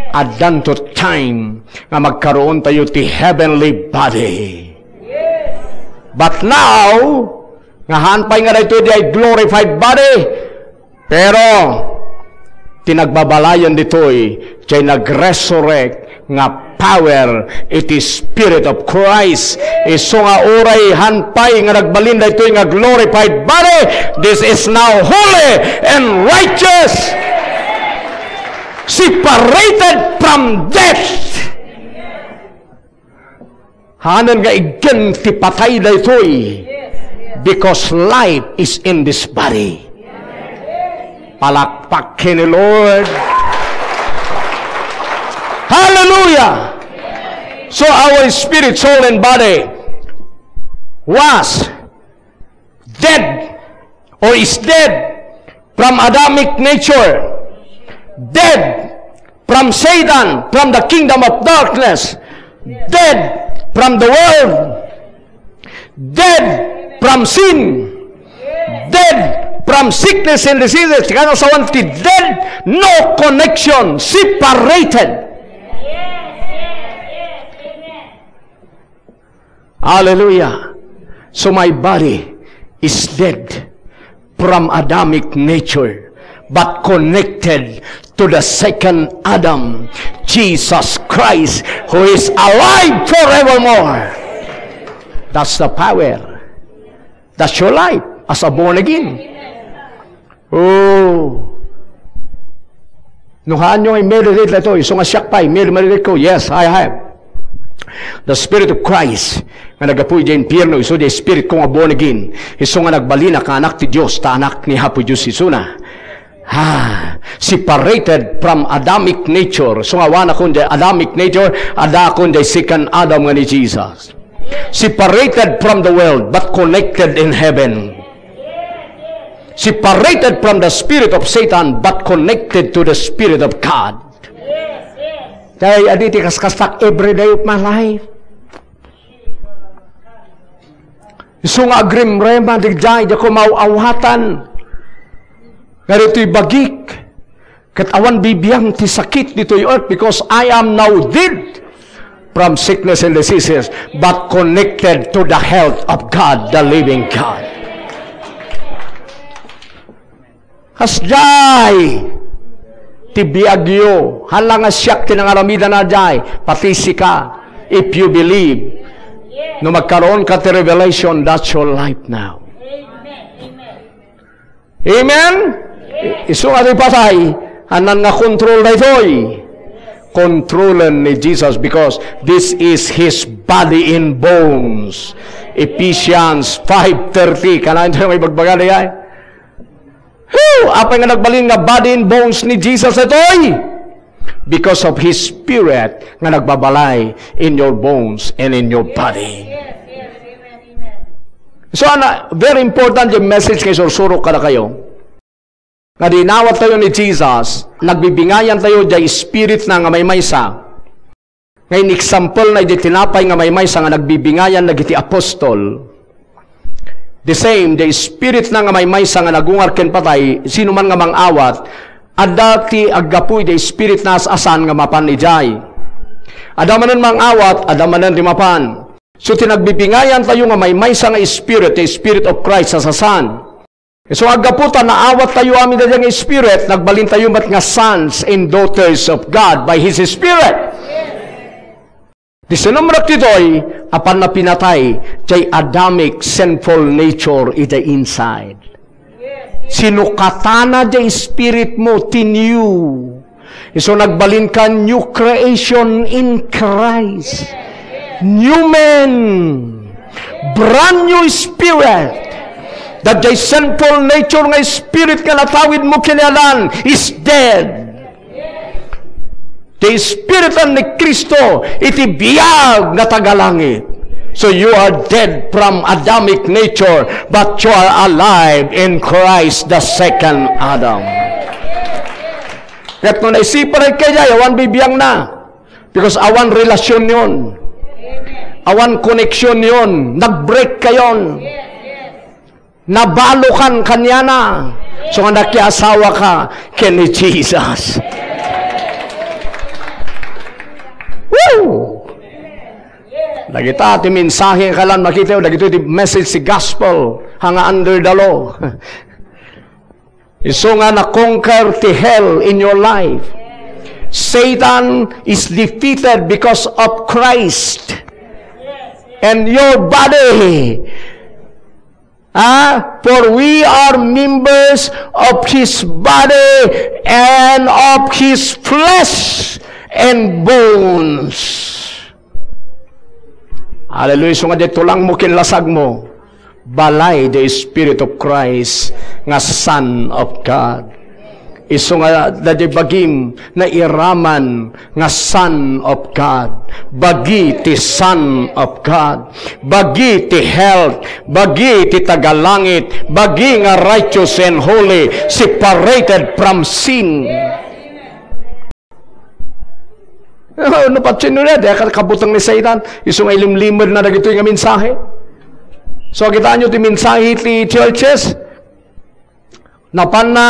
Addanto time nga magkaroon tayo ti heavenly body. But now, nga haan pay nga daytoy diay glorified body, pero ti nagbabalayan ditoy, diay nag-resurrect nga power iti Spirit of Christ. Isu nga uray haan pay nga nagbalin daytoy nga glorified body, this is now holy and righteous, separated from death. Haanen nga iggen ti patay daytoy, because life is in this body. Palakpak ken ni Lord. Hallelujah! So our spirit, soul, and body was dead or is dead from Adamic nature, dead from Satan, from the kingdom of darkness, dead from the world, dead from sin, dead from sickness and diseases. Kano sawan ti dead, no connection, separated. Hallelujah. So my body is dead from Adamic nature, but connected to the second Adam, Jesus Christ, who is alive forevermore. That's the power. That's your life as a born again. Oh. No, haanyo nga i-meditate daytoy, isu nga siak pay, i-meditate ko, yes, I have. The Spirit of Christ, nga naggapu idiay impierno, isu diay spirit ko nga born again, isu nga nagbalin a kaanak ti Dios, ta anak ni Apo Dios isuna. Ah, separated from Adamic nature. So nga awan akon diay Adamic nature, adda akon diay second Adam nga ni Jesus. Separated from the world, but connected in heaven. Separated from the spirit of Satan, but connected to the Spirit of God. Tay, adi ti kaskastak every day of my life. Isu nga agrimrema, digdiay, diak maw-awatan. Nga ditoy bagik, ket awan bibiang ti sakit ditoy earth, because I am now dead from sickness and diseases, but connected to the health of God, the living God. Kasdiay ti biagyo, hala nga siak ti nangaramidana diay, pati sika, if you believe, no magkaroon ka ti revelation, that's your life now. Amen? Isu nga ti patay, anan nga control daytoy. Controlen ni Jesus because this is his body and bones. Ephesians five thirty. Kanayon tayo nga ibagbaga diay. Whew! Apay nga nagbalin nga body and bones ni Jesus itoy? Because of his spirit nga nagbabalay in your bones and in your body. So, ana, very important yung message nga isursurok kadakayo. Nga dinawat tayo ni Jesus, nagbibingayan tayo diay Spirit na nga maymaysa. Nga in-example na iti tinapay nga maymaysa nga nagbibingayan dagiti apostol. The same, the Spirit na nga maymaysa nga nagungar ken patay, sino man nga mang-awat, adda ti aggapu iti Spirit na as-asan nga mapan idiay. Adda manen mang-awat, adda manen ti mapan. So, ti nagbibingayan tayo nga maymaysa nga Spirit, the Spirit of Christ, as-asan. So, aggapu ta naawat tayo amin daydiay nga Spirit, nagbalin tayo met nga sons and daughters of God by His Spirit. Ti sinumrek ditoy, apan napinatay, jay Adamic sinful nature iti inside. Sinukatana jay spirit mo, ti new. Isu nagbalin ka new creation in Christ. New man. Brand new spirit. That jay sinful nature nga spirit nga natawid mo ken ni Adan is dead. Ti Espiritu ni Cristo iti biag nga tagalangit. So you are dead from Adamic nature, but you are alive in Christ, the second Adam. Ket no naisiparek kayo, awan bibiangna. Because awan relasyon yon. Awan connection yon. Nag-break kayon. Nabalokan kaniana. So nga nakiasawa ka ken ni Jesus. Woo! Dagita ti mensahe nga kailan makita, dagitoy ti message ti gospel, nga under the law. Isu nga na-conquer ti hell in your life. Satan is defeated because of Christ. And your body. Ah, for we are members of His body and of His flesh and bones. Hallelujah. So nga di tulang mo, kinlasag mo. Balay the Spirit of Christ nga Son of God. Isu nga daydiay bagim nairaman nga Son of God. Bagi ti Son of God. Bagi ti health. Bagi ti tagalangit. Bagi nga righteous and holy. Separated from sin. Oh, no, patsin no na, di ka kabuteng ni Satan. Isu nga ilimlimed na dagitoy nga mensahe. So, kitaan nyo ti mensahe ti churches. Napan na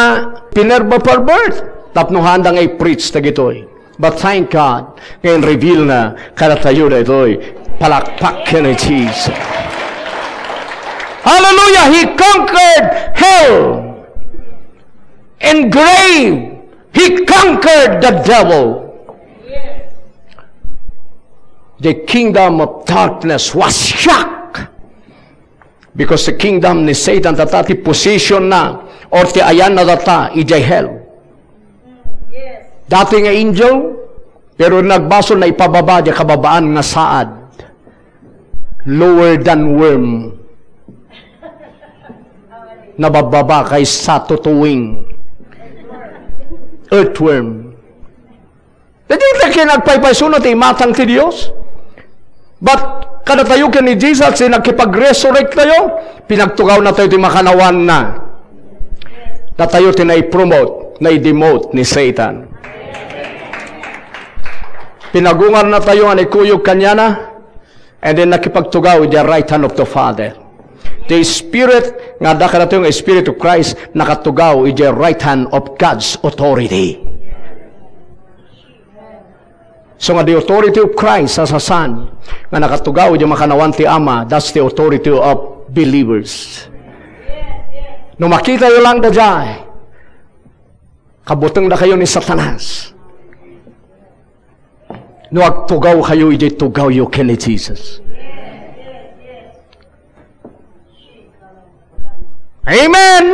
pinerba-pervert. Tapno handa nga i-preach dagitoy. But thank God, nga in-reveal na kadatayo daytoy. Palakpak ken ni Jesus. Hallelujah! He conquered hell and grave. He conquered the devil. The kingdom of darkness was shocked because the kingdom ni Satan, data ti position na or ti ayan na data idiay hell. Dati nga angel, pero nagbasol na ipababa di kababaan nga saad. Lower than worm. Nabababa kaysa tutuwing. Earthworm. Dagita ket nagpaypayso na ti imatang ti Dios. But kadatayo ken ni Jesus, ti nagkipag-resurrect tayo, pinagtugaw na tayo ti makanawan na. Datayo ti nai-promote, nai-demote ni Satan. Pinagungar na tayo nga naikuyog kaniana, and then nakipagtugaw iti right hand of the Father. The Spirit nga adda kadatayo nga Spirit of Christ, nakatugaw iti right hand of God's authority. So nga the authority of Christ as a Son, nga nakatugaw iti makanawan ti Ama, that's the authority of believers. No makitayo lang daydiay, kabutengda kayo ni Satanas. No agtugaw kayo, iti tugawyo ken ni Jesus. Amen!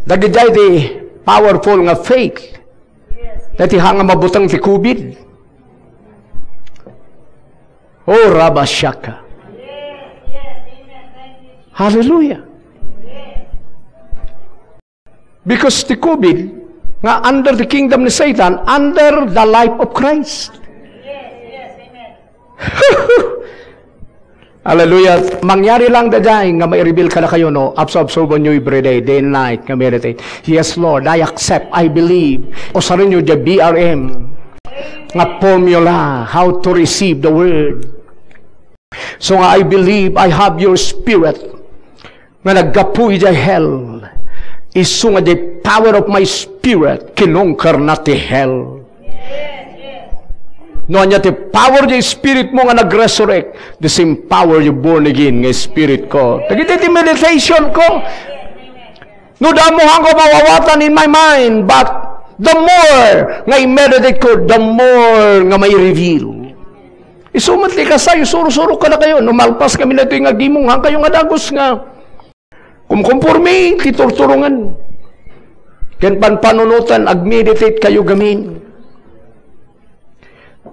Dagiti powerful nga faith. Dati ha nga mabuteng ti covid. Oh, rabashaka. Hallelujah. Because ti covid nga under the kingdom ni Satan, under the life of Christ. Hallelujah. Mangyari lang daydiay nga mai-reveal kadakayo, no? Absorb-absorban nyo every day, day and night, nga meditate. Yes, Lord, I accept, I believe. Usaren nyo the B R M nga formula, how to receive the word. So nga, I believe I have your spirit nga naggapu idiay hell. Isu nga the power of my spirit, kinongker na ti hell. No ania ti power di spirit mo nga nag-resurrect, the same power you born again nga spirit ko. Dagiti ti meditation ko. No damo, haanko mawawatan in my mind, but the more nga i-meditate ko, the more nga mai-reveal. Isu met ti kasay, suro-suro kadakayo, no malpas kami na ito'y nga agimong, haankayo nga dagus nga kumkomporme ti turturongen. Ken panpanunoten, ag-meditate kayo gamin.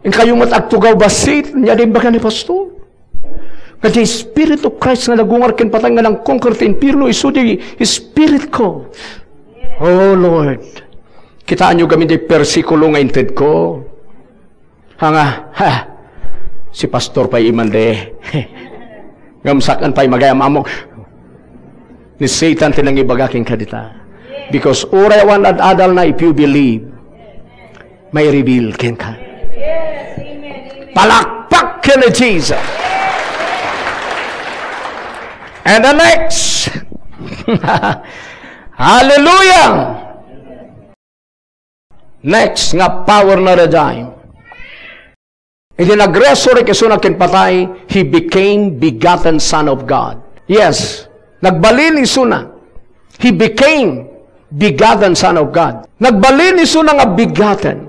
Inkayo met agtugaw bassit, ania ti imbaga ni Pastor? Nga ti Spirit of Christ nga nagungar ken patay nga nang-conquer ti impierno, isu ti spirit ko. Oh Lord, kitaenyo gamin ti persikulo nga intedko. Hanga, ha, si Pastor pay imande. Ngem saan pay magayam-ammo. Ni Satan ti nangibaga kenka dita. Because uray awan ad-adalna, if you believe, mai-reveal kenka. Palakpak ken ni Jesus. And the next. Hallelujah! Next nga power na daydiay. Idi nagresurrect isuna ken patay, he became begotten Son of God. Yes, nagbalin isuna. He became begotten Son of God. Nagbalin isuna nga begotten.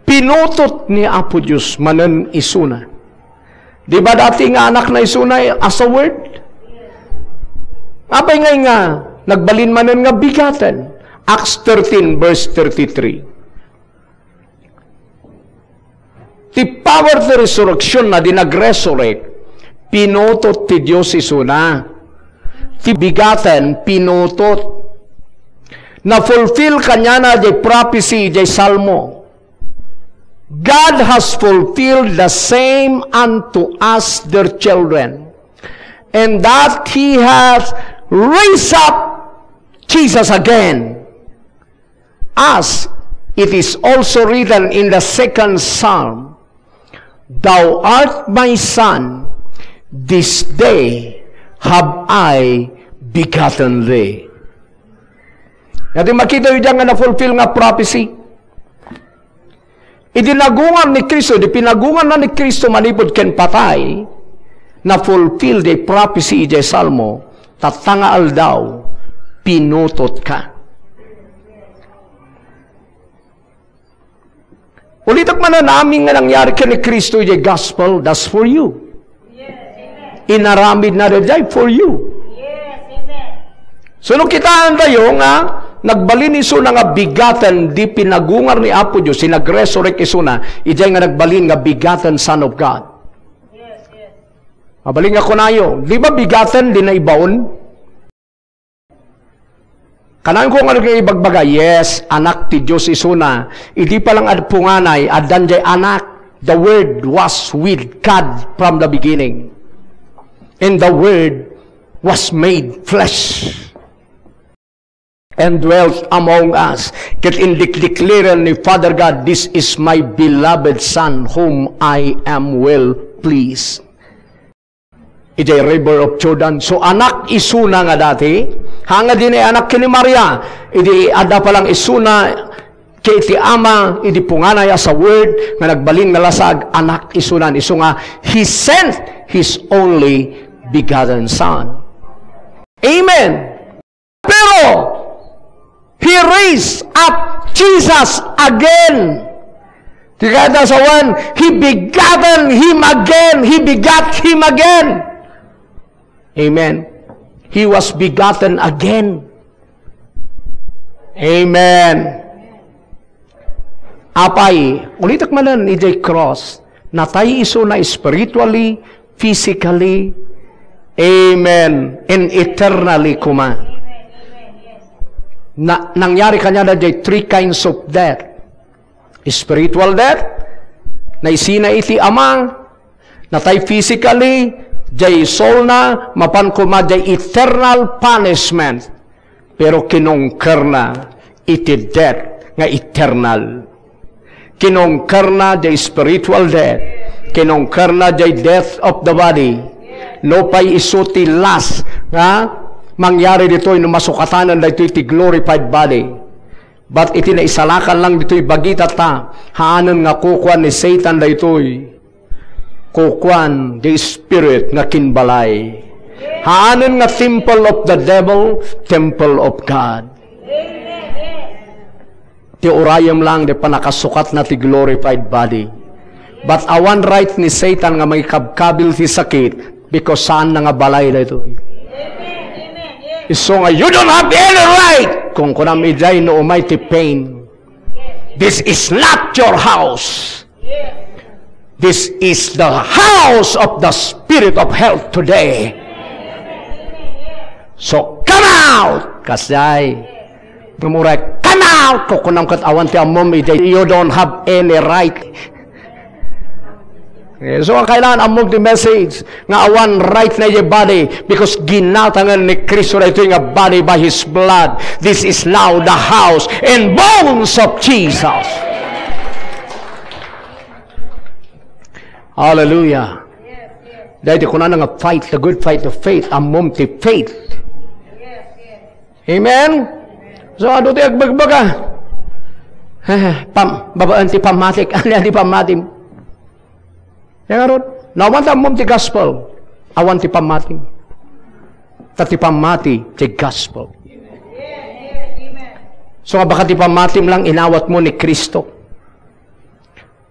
Pinutot ni Apo Dios manen isuna. Di ba dati nga anak na isuna as a word? Apay ngay nga nagbalin manen nga begotten? Acts thirteen verse thirty-three. Ti power ti resurrection na di nagresurrect, pinutot ti Dios isuna. Ti begotten, pinutot. Na-fulfill kaniana jay prophecy, jay Salmo. God has fulfilled the same unto us, their children, and that He has raised up Jesus again, as it is also written in the second Psalm, "Thou art my son, this day have I begotten thee." Iti makita yu diyan nga na-fulfill nga prophecy. Idi nagungar ni Cristo, idi pinagungarna ni Cristo manipud ken patay, na-fulfill ti prophecy idiay Salmo, tatta nga aldaw, pinutotka. Ulitek manen, amin nga nangyari ken ni Cristo idiay gospel, that's for you. Inaramidna daydiay for you. So, no kitaentayo nga nagbalin isuna nga begotten, di pinagungar ni Apo Dios, ti nagresurrect isuna, idiay nga nagbalin nga begotten Son of God. Mabalin nga kunayo, di ba begotten, di naibaon? Kanayon ko nga ibagbaga, yes, Anak ti Dios isuna. Idi pa lang ad-, punganay, addan jay Anak. The Word was with God from the beginning. And the Word was made flesh and dwelt among us. Ket indikdikliran ni Father God, "This is my beloved Son, whom I am well pleased." Idiay River of Jordan. So, anak isuna nga dati, hanga di na anak ken ni Maria, idi adda pa lang isuna iti Ama, idi punganay as a word, nga nagbalin nga lasag, anak isuna, isu nga, He sent His only begotten Son. Amen. Pero, He raised up Jesus again. Ti kayat a sawen, He begotten Him again. He begot Him again. Amen. He was begotten again. Amen. Apay, ulitek manen idiay cross, natay isuna spiritually, physically, amen, and eternally koma. Na, nangyari kaniana jay three kinds of death. Spiritual death, naisina iti Ama, natay physically, jay soulna, mapan koma jay eternal punishment. Pero kinongkerna iti death nga eternal. Kinongkerna jay spiritual death. Kinongkerna jay death of the body. Nupay isu ti last nga mangyari ditoy no masukatanan daytoy ti glorified body. But iti naisalakan lang ditoy bagita ta, haanen nga kukuan ni Satan daytoy. Kukuan ti spirit nga kinbalay. Haanen nga temple of the devil, temple of God. Ti urayem lang, di pannakasukatna ti glorified body. But awan right ni Satan nga mangikabkabil ti sakit because saanna nga balay daytoy. Isu nga, "You don't have any right!" Kunkunam idiay no umay ti pain. This is not your house. This is the house of the Spirit of health today. So, come out! Kasjay. Ngem uray, "Come out!" Kukunam ket awan ti ammom idiay. You don't have any right. Eh, so, kailangan ammom ti message nga awan right na idiay body because ginatangan ni Cristo daytoy nga body by His blood. This is now the house and bones of Jesus. Hallelujah. Dahil di kunana nga fight the good fight of faith, ammom ti faith. Amen? So, adu ti agbagbaga. Eh, pam, babaan ti pammatik. Ania ti pammatim? Kaya nga rod, no awan ti ammom ti gospel, awan ti pammatim. Ta ti pammati, ti gospel. So, nga baka ti pammatim lang, inawat mo ni Cristo.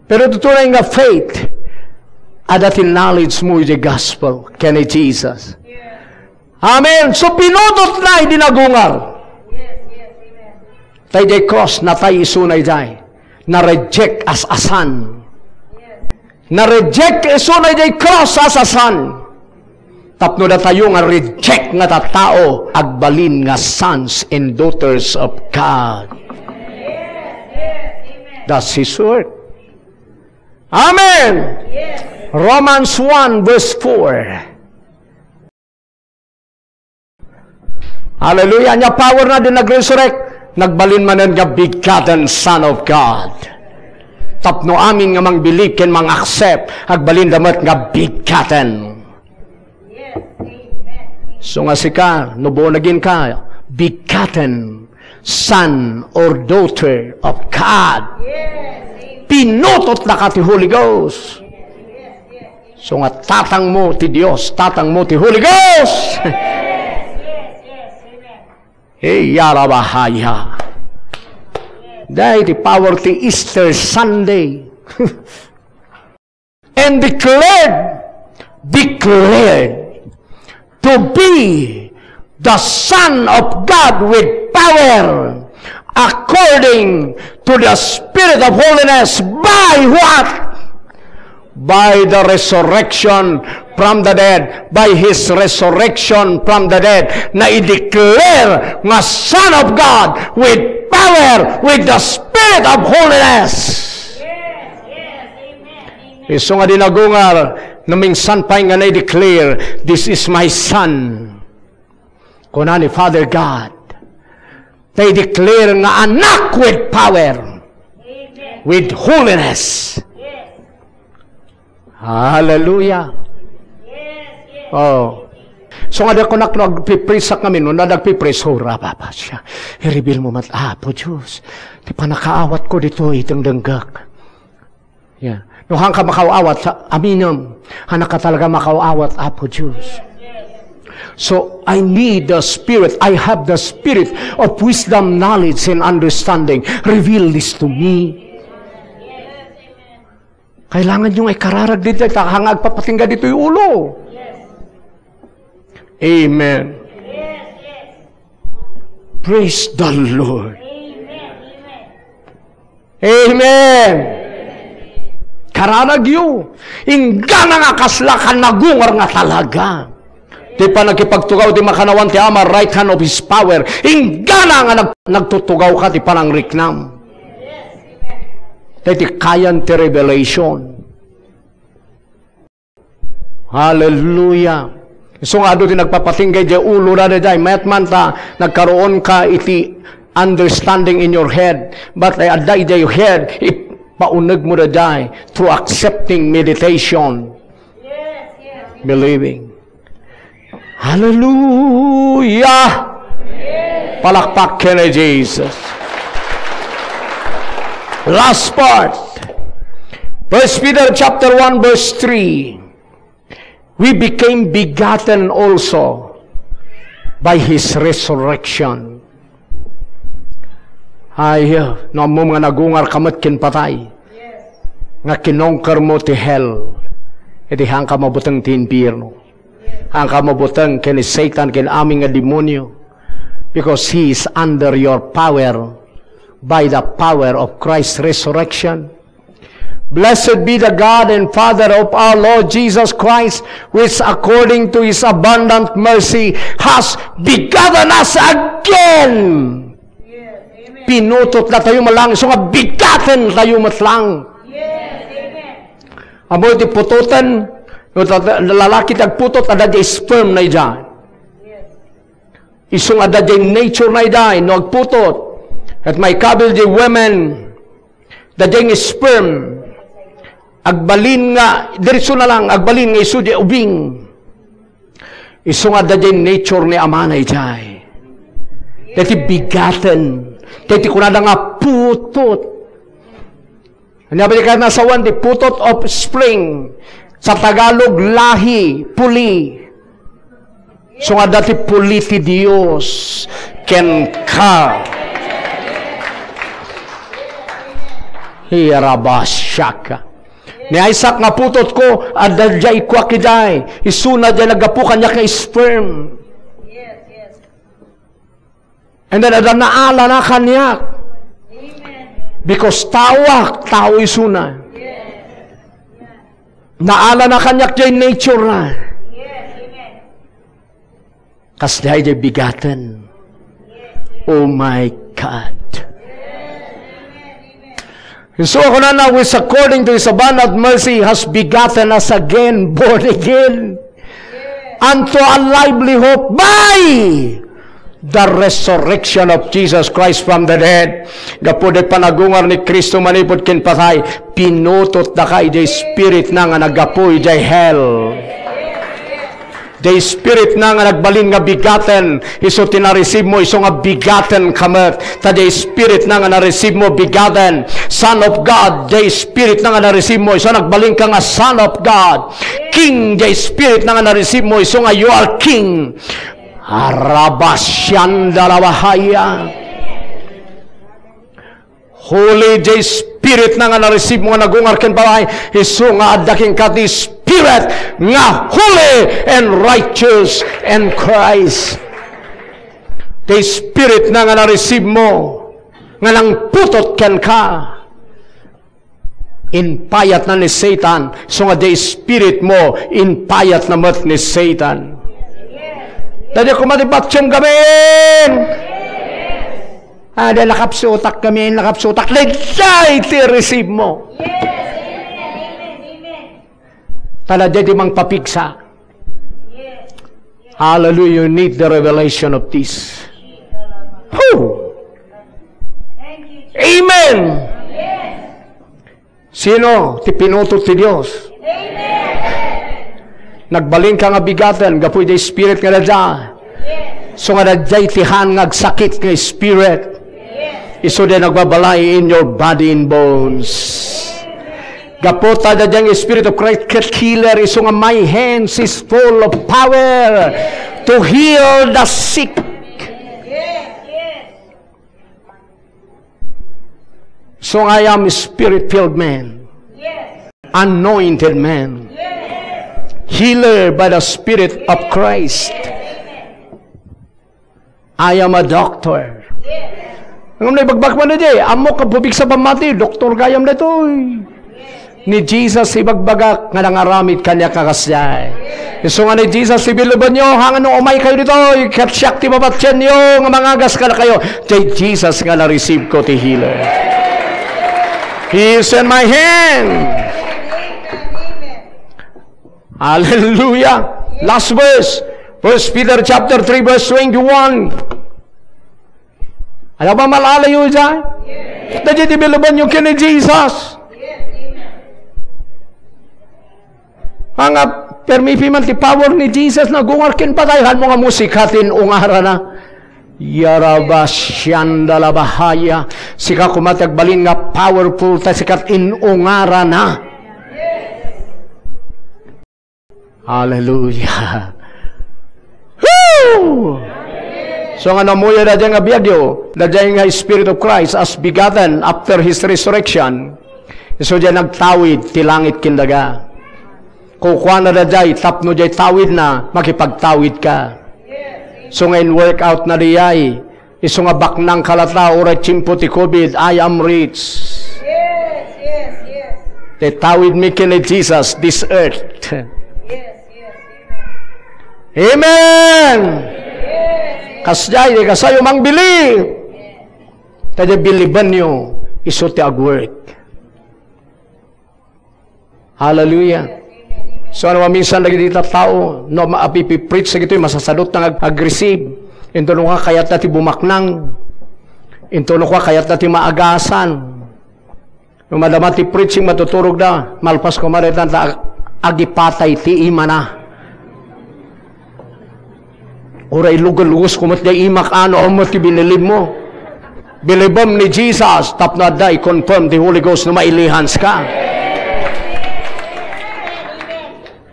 Pero tutunay nga faith, adda ti knowledge mo iti gospel, ken ni Jesus. Amen. So, pinutotna idi nagungar. Ta idiay cross, natay isuna idiay. Na-reject as a son. Na-reject isuna idiay cross as a son. Tapno datayo nga reject nga tattao, agbalin nga sons and daughters of God. That's His word. Amen. Romans one verse four. Hallelujah. Ania power na di nag-resurrect? Nagbalin manen nga begotten Son of God. Tapno amin nga mangbilib ken mang-accept, agbalinda met nga begotten. So nga sika, no born again ka, begotten son or daughter of God. Pinutotnaka ti Holy Ghost. So nga tatangmo ti Dios, tatangmo ti Holy Ghost. Hey, yarabahaya. Dahil ti power ti Easter Sunday. And declared, declared to be the Son of God with power, according to the Spirit of holiness, by what? By the resurrection from the dead, by His resurrection from the dead, na i-declare nga Son of God with power, with the Spirit of holiness. Isu nga di nagungar, no minsan pay nga na-declare, "This is my son." Kuna ni Father God, na-declare nga anak with power, with holiness. Hallelujah. Oh. So nga di ako nak-, nagpiprisak ngamin, no, na nagpipris, "Oh, Rabba, Basya, i-reveal mo met, Apo Diyos, ti panakaawat ko ditoy, iteng denggak." Yeah. No, haanka makaawat, aminem. Haanka talaga makaawat, Apo Diyos. So, I need the Spirit. I have the Spirit of wisdom, knowledge, and understanding. Reveal this to me. Kailangan yung ikararag dito, ta haanka agpapatingga ditoy ulo. Amen. Praise the Lord. Amen. Kararagyo. Inggana nga kasla ka nagungar nga talaga. Ti panagkipagtugaw ti makannawan ti Ama, right hand of His power. Inggana nga nag-, nagtutugaw ka ti panangriknam. Daytoy kayan ti revelation. Hallelujah. Isu nga adu ti nagpapatingga idiay ulo na daydiay. Mayat man ta nagkaroon ka iti understanding in your head. But ay adda idiay head, ipauneg mo daydiay through accepting meditation. Believing. Hallelujah! Palakpak ken ni Jesus. Last part. First Peter chapter one verse three. We became begotten also by His resurrection. Ay, no ammom nga nagungarka met ken patay, nga kinongker mo ti hell, iti haanka mabuteng ti impierno. Haanka mabuteng ken ni Satan, ken amin nga demonio. Because he is under your power by the power of Christ's resurrection. Blessed be the God and Father of our Lord Jesus Christ, which according to His abundant mercy has begotten us again. Yes, amen. Pinutotna tayo met laeng, isu nga begotten tayo met laeng. Yes, amen. Ammo ti putoten, no ta-, ta-, lalaki ti agputot, adda diay sperm na idiay. Yes. Isu nga adda diay nature na idiay, no agputot. Ket maikabil diay women, adda diay nga sperm. Agbalin nga, diretso na lang, agbalin nga isu diay ubing. Isu nga adda diay nature ni amana idiay. Daytoy begotten. Daytoy kunada nga putot. Ania pay ti kanasawan ti putot, offspring? Sa Tagalog, lahi, puli. Isu nga adda ti puli ti Dios kenka. Hiyarabashaka. Ni Isaac nga putotko, adda diay kuak idiay. Isuna diay naggapu kaniak nga sperm. And then, adda naalana kaniak. Because taoak, tao isuna. Naalana kaniak diay nature na. Kas diay diay begotten. Oh my God. So, kunana, which according to His abundant mercy has begotten us again, born again, unto a lively hope by the resurrection of Jesus Christ from the dead. Gapu diay panagungar ni Cristo manipud ken patay, pinutotdaka idiay spirit na nga naggapu idiay hell. Diay spirit na nga nagbalin nga begotten, isu ti na-receive-mo, isu nga begotten ka met. Ta diay spirit na nga na-receive-mo, begotten, Son of God, diay spirit na nga na-receive-mo, isu nagbalin ka nga Son of God. King, diay spirit na nga na-receive-mo, isu nga you are King. Arabasianda la bahaya. Holy diay spirit na nga na-receive-mo nga nagungar ken patay, isu nga adda kenka ti spirit nga holy and righteous in Christ. Diay spirit na nga na-receive-mo nga nangputot kenka, impayatna ni Satan, isu nga diay spirit mo, impayatna met ni Satan. Daydiay koma ti patiem gamin. Ah, di lakapsutak kami, lakapsutak. Daydiay ti receive mo. Yes, amen, amen, amen. Tala, daydiay mangpapigsa. Yes. Hallelujah, you need the revelation of this. Whew! Thank you, Jesus. Amen. Yes. Sino ti pinutot ti Dios? Amen. Nagbalin ka nga begotten gapu iti spirit nga daydiay. Isu nga daydiay ti haan nga agsakit nga spirit. Isu diay nagbabalay in your body and bones. Gapu ta daydiay nga Spirit of Christ ket healer, isu nga my hands is full of power to heal the sick. So I am a spirit-filled man, anointed man, healer by the Spirit of Christ. I am a doctor. Ngem naibagbagak man idi, ammok a pupigsa pammati, doktor gayam daytoy. Ni Jesus ibagbagak nga nangaramid kaniak a kasdiay. Isu nga ni Jesus, ibilubenyo, haan no umaykayo ditoy, ket siak ti papatienyo nga mangagas kadakayo. Ti Jesus nga na-receive ko ti healer. He is in my hand. Hallelujah. Last verse. First Peter chapter three, verse twenty-one. Ania pay mal-alayo idiay? Daydiay ti bilubenyo ken ni Jesus. Nga permi pay man ti power ni Jesus, nagungar ken patay, haan mo nga musika ti in-ungarana. Yarabasianda la bahaya. Sika koma ti agbalin nga powerful, ta sika ti in-ungarana. Hallelujah. Woo! So nga namuyo daydiay nga biagyo, daydiay nga Spirit of Christ as begotten after His resurrection, isu diay nagtawid ti langit ken daga. Kukuana daydiay tapno diay tawidna, makipagtawid ka. So nga in-work out na diay, isu nga baknang ka latta, uray tiempo ti COVID, I am rich. Yes, yes, yes. Ti tawidmi ken ni Jesus, this earth. Yes, yes, amen. Amen. Yes, yes. Kasdiay, di kasayo mangbili. Yes. Kadi bilibenyo, isu ti agwork. Hallelujah. So, ano, minsan dagiti tattao, no, ma-, apipipreach dagitoy, masasadutna nga ag-, ag-receive. Intono ka kayatna ti bumaknang. Intono ka kayatna ti maagasan. No madama ti preaching, matuturogda, malpas koma dayta, ta ag-, agipatay ti imana. Uray lugelwes ko met diay imak, ano met ti binilibmo? Bilibem ni Jesus, tapno adda i-confirm ti Holy Ghost no mailihanska.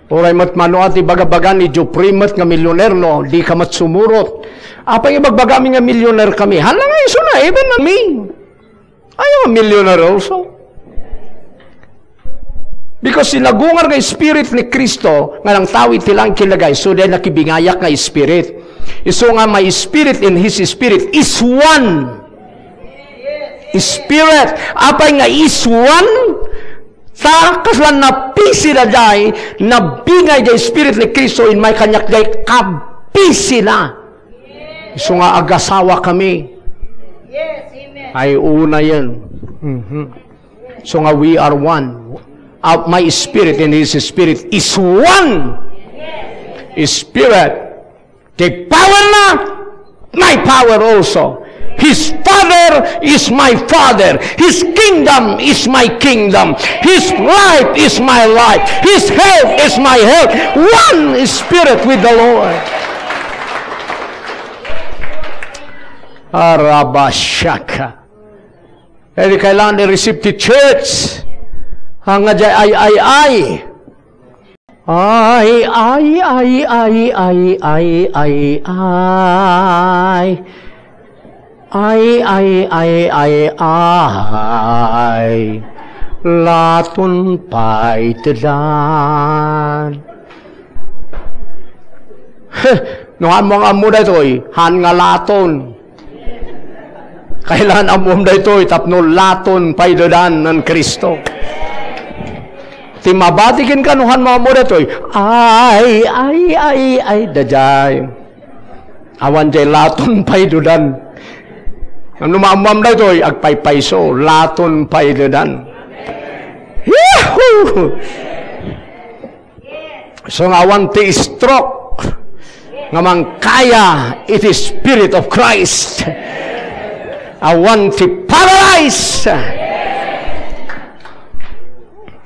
Uray met mano a ti bagabaga ni Jupri met nga milyonaryo, di ka met sumurot. Apay nga ibagbagami nga milyonarkami? Hala nga isu na, even me. I am a millionaire also. Because ti nagungar nga Spirit ni Cristo nga nangtawid ti langit ken daga, isu diay nakibingayak nga Spirit. Isu nga my spirit and his spirit is one. Spirit. Apay nga is one? Ta kasla napisina diay, nabingay diay Spirit ni Cristo, immay kaniak diay kapisina. Isu nga agasawakami. Yes, amen. Ay, unayen. Mhm. So nga we are one. Uh, my spirit and his spirit is one spirit. The power na, my power also. His father is my father. His kingdom is my kingdom. His life is my life. His health is my health. One spirit with the Lord. Arabashaka. Kaya di kailangan i-receive ti church. Ang nga diay ay, ay, ay. Ay, ay, ay, ay, ay, ay, ay. Ay, ay, ay, ay, ay. Laton pay ti dan. No, han mo nga ammo daytoy, han nga laton. Kailangan ammom daytoy tapno laton pay dedan nen Cristo. Ti mabati kenka no han mo ammo daytoy, ay, ay, ay, ay, daydiay. Awan diay laton pay dedan. Ngem no maammoam daytoy, agpaypayso, laton pay dedan. Yahoo! So nga awan ti stroke nga mangkaya iti Spirit of Christ. Awan ti paralyze.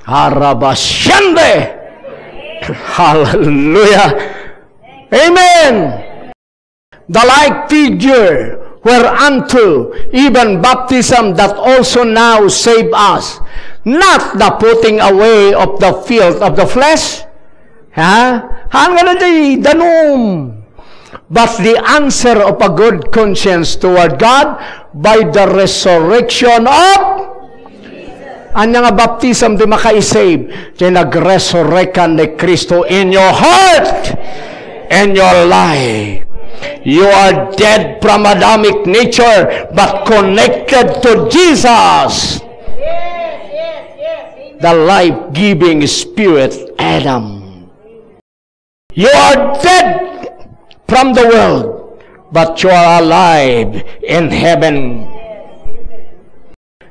Arabasiende. Hallelujah. Amen. The like figure whereunto even baptism that also now save us, not the putting away of the filth of the flesh. Ha? Haan nga daydiay danum. But the answer of a good conscience toward God by the resurrection of Ania nga baptism ti makaisave? Ti nagresurrekan ni Cristo in your heart, in your life. You are dead from Adamic nature, but connected to Jesus, the life-giving Spirit, Adam. You are dead from the world, but you are alive in heaven.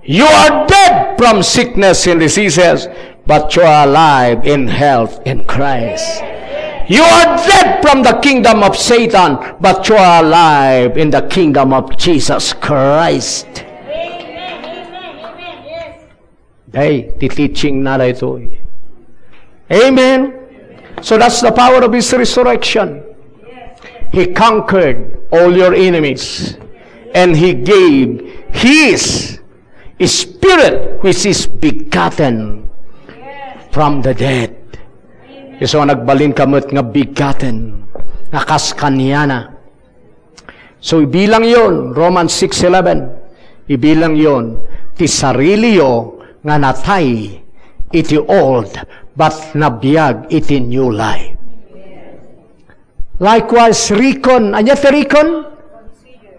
You are dead from sickness and diseases, but you are alive in health in Christ. You are dead from the kingdom of Satan, but you are alive in the kingdom of Jesus Christ. Day, ti teaching na daytoy. Amen. So that's the power of his resurrection. He conquered all your enemies. And he gave his spirit, which is begotten from the dead. Isu nga nagbalinka met nga bigaten nga kas kaniana. So, ibilangyon, Romans six eleven, ibilangyon ti sariliyo nga natay iti old, but nabiag iti new life. Likewise, reckon. Ania ti reckon?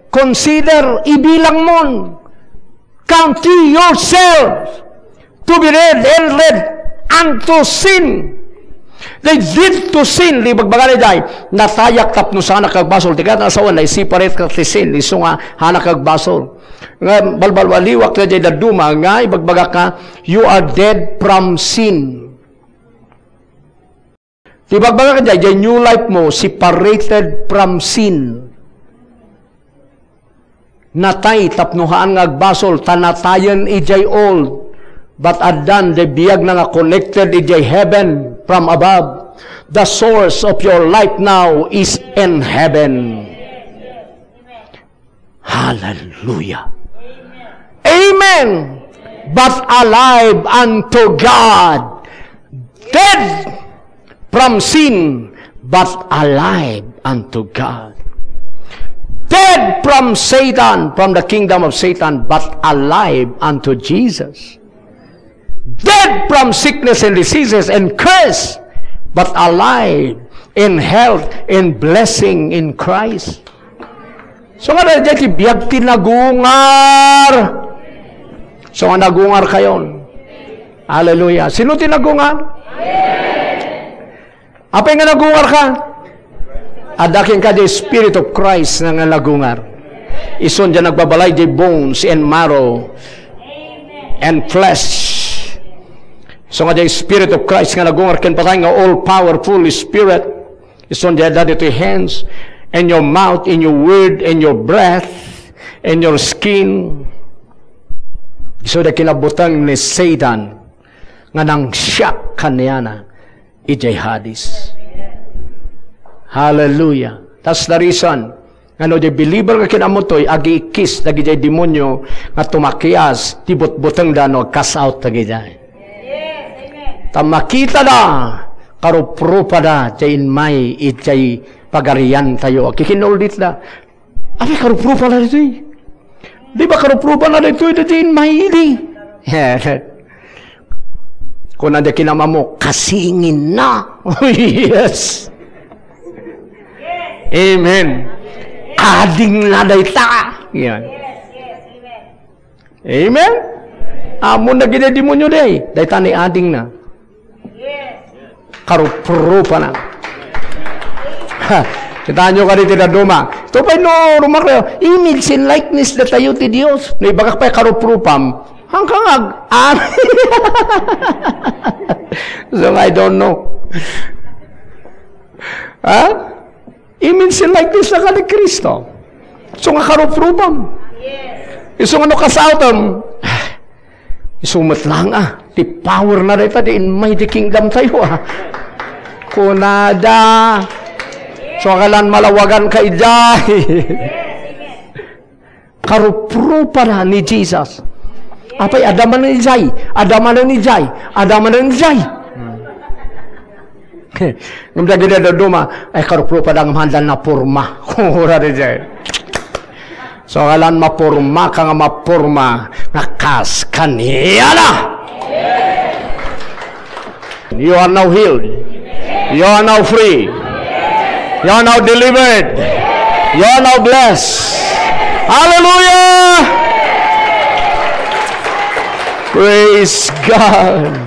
Consider, ibilangmon. Count ye yourselves to be dead and dead unto sin. They did to sin. Di bagbagana jay, natayak tapno saanak agbasol. Ti kayat nga asawan, nai-separate ka ti sin. Isu nga, saanak agbasol. Nga, balbaliwak na jay dadduma, nga, ibagbagak nga, you are dead from sin. Ti bagbagak jay, jay new life mo, separated from sin. Natay tapno saan nga agbasol, ta natayen ijay old. But addan, jay biag na nga connected ijay heaven from above. The source of your life now is in heaven. Hallelujah. Amen. But alive unto God. Dead from sin, but alive unto God. Dead from Satan, from the kingdom of Satan, but alive unto Jesus. Dead from sickness and diseases and curse, but alive in health and blessing in Christ. So nga daydiay ti biag ti nagungar. So nga nagungar kayon. Hallelujah. Sino ti nagungar? Apay nga nagungar ka? Adda kenka ti Spirit of Christ nga, nga nagungar. Isun dia nagbabalay ti bones and marrow and flesh. So nga ti Spirit of Christ nga nagungar ken patay nga all-powerful Spirit. Isun dia dati ti hands and your mouth and your word and your breath and your skin. Isu dia kinabuteng ni Satan nga nangsiak kaniana idiay Hades. Hallelujah. That's the reason nga no di believer nga kinamutoy, agiikkis dagidiay demonio nga tumakias ti butbutengda no agkas out dagidiay. Ta makitada, karuprupada, diay inmay, idiay pagariantayo. Kikinulditda. Apay karuprupa na ditoy? Di ba karuprupa na ditoy, ditoy in maili? Kuna di kinamamo, kasingin na. Oh, yes. Amen. Ading na dayta. Yan. Amen? Ammon dagiti demonio, day. Dayta ni ading na. Karuprupana. Ha, kitaenyo kadi ti dadduma. Ito pay no, rumak tayo, image and likeness datayo ti Dios. No ibagak pay karuprupam, hangkangag. Ah. So, I don't know. Ha? Image and likeness na ka ni Cristo. So nga karuprupam. Isu nga no kasaotem, isu met lang, ah, ti power na dayta, di in my the kingdom tayo, ah. Kunada. So, akalan malawagan ka idiay. Karuprupana ni Jesus. Apay, adda manen idiay, adda manen idiay, adda manen idiay. Ngem dagiti dadduma, ay, karuprupada ngem haanda naporma. Kura idiay. So, akalan maporma ka nga maporma nga kas kaniana. You are now healed. You are now free. You are now delivered. You are now blessed. Hallelujah! Praise God.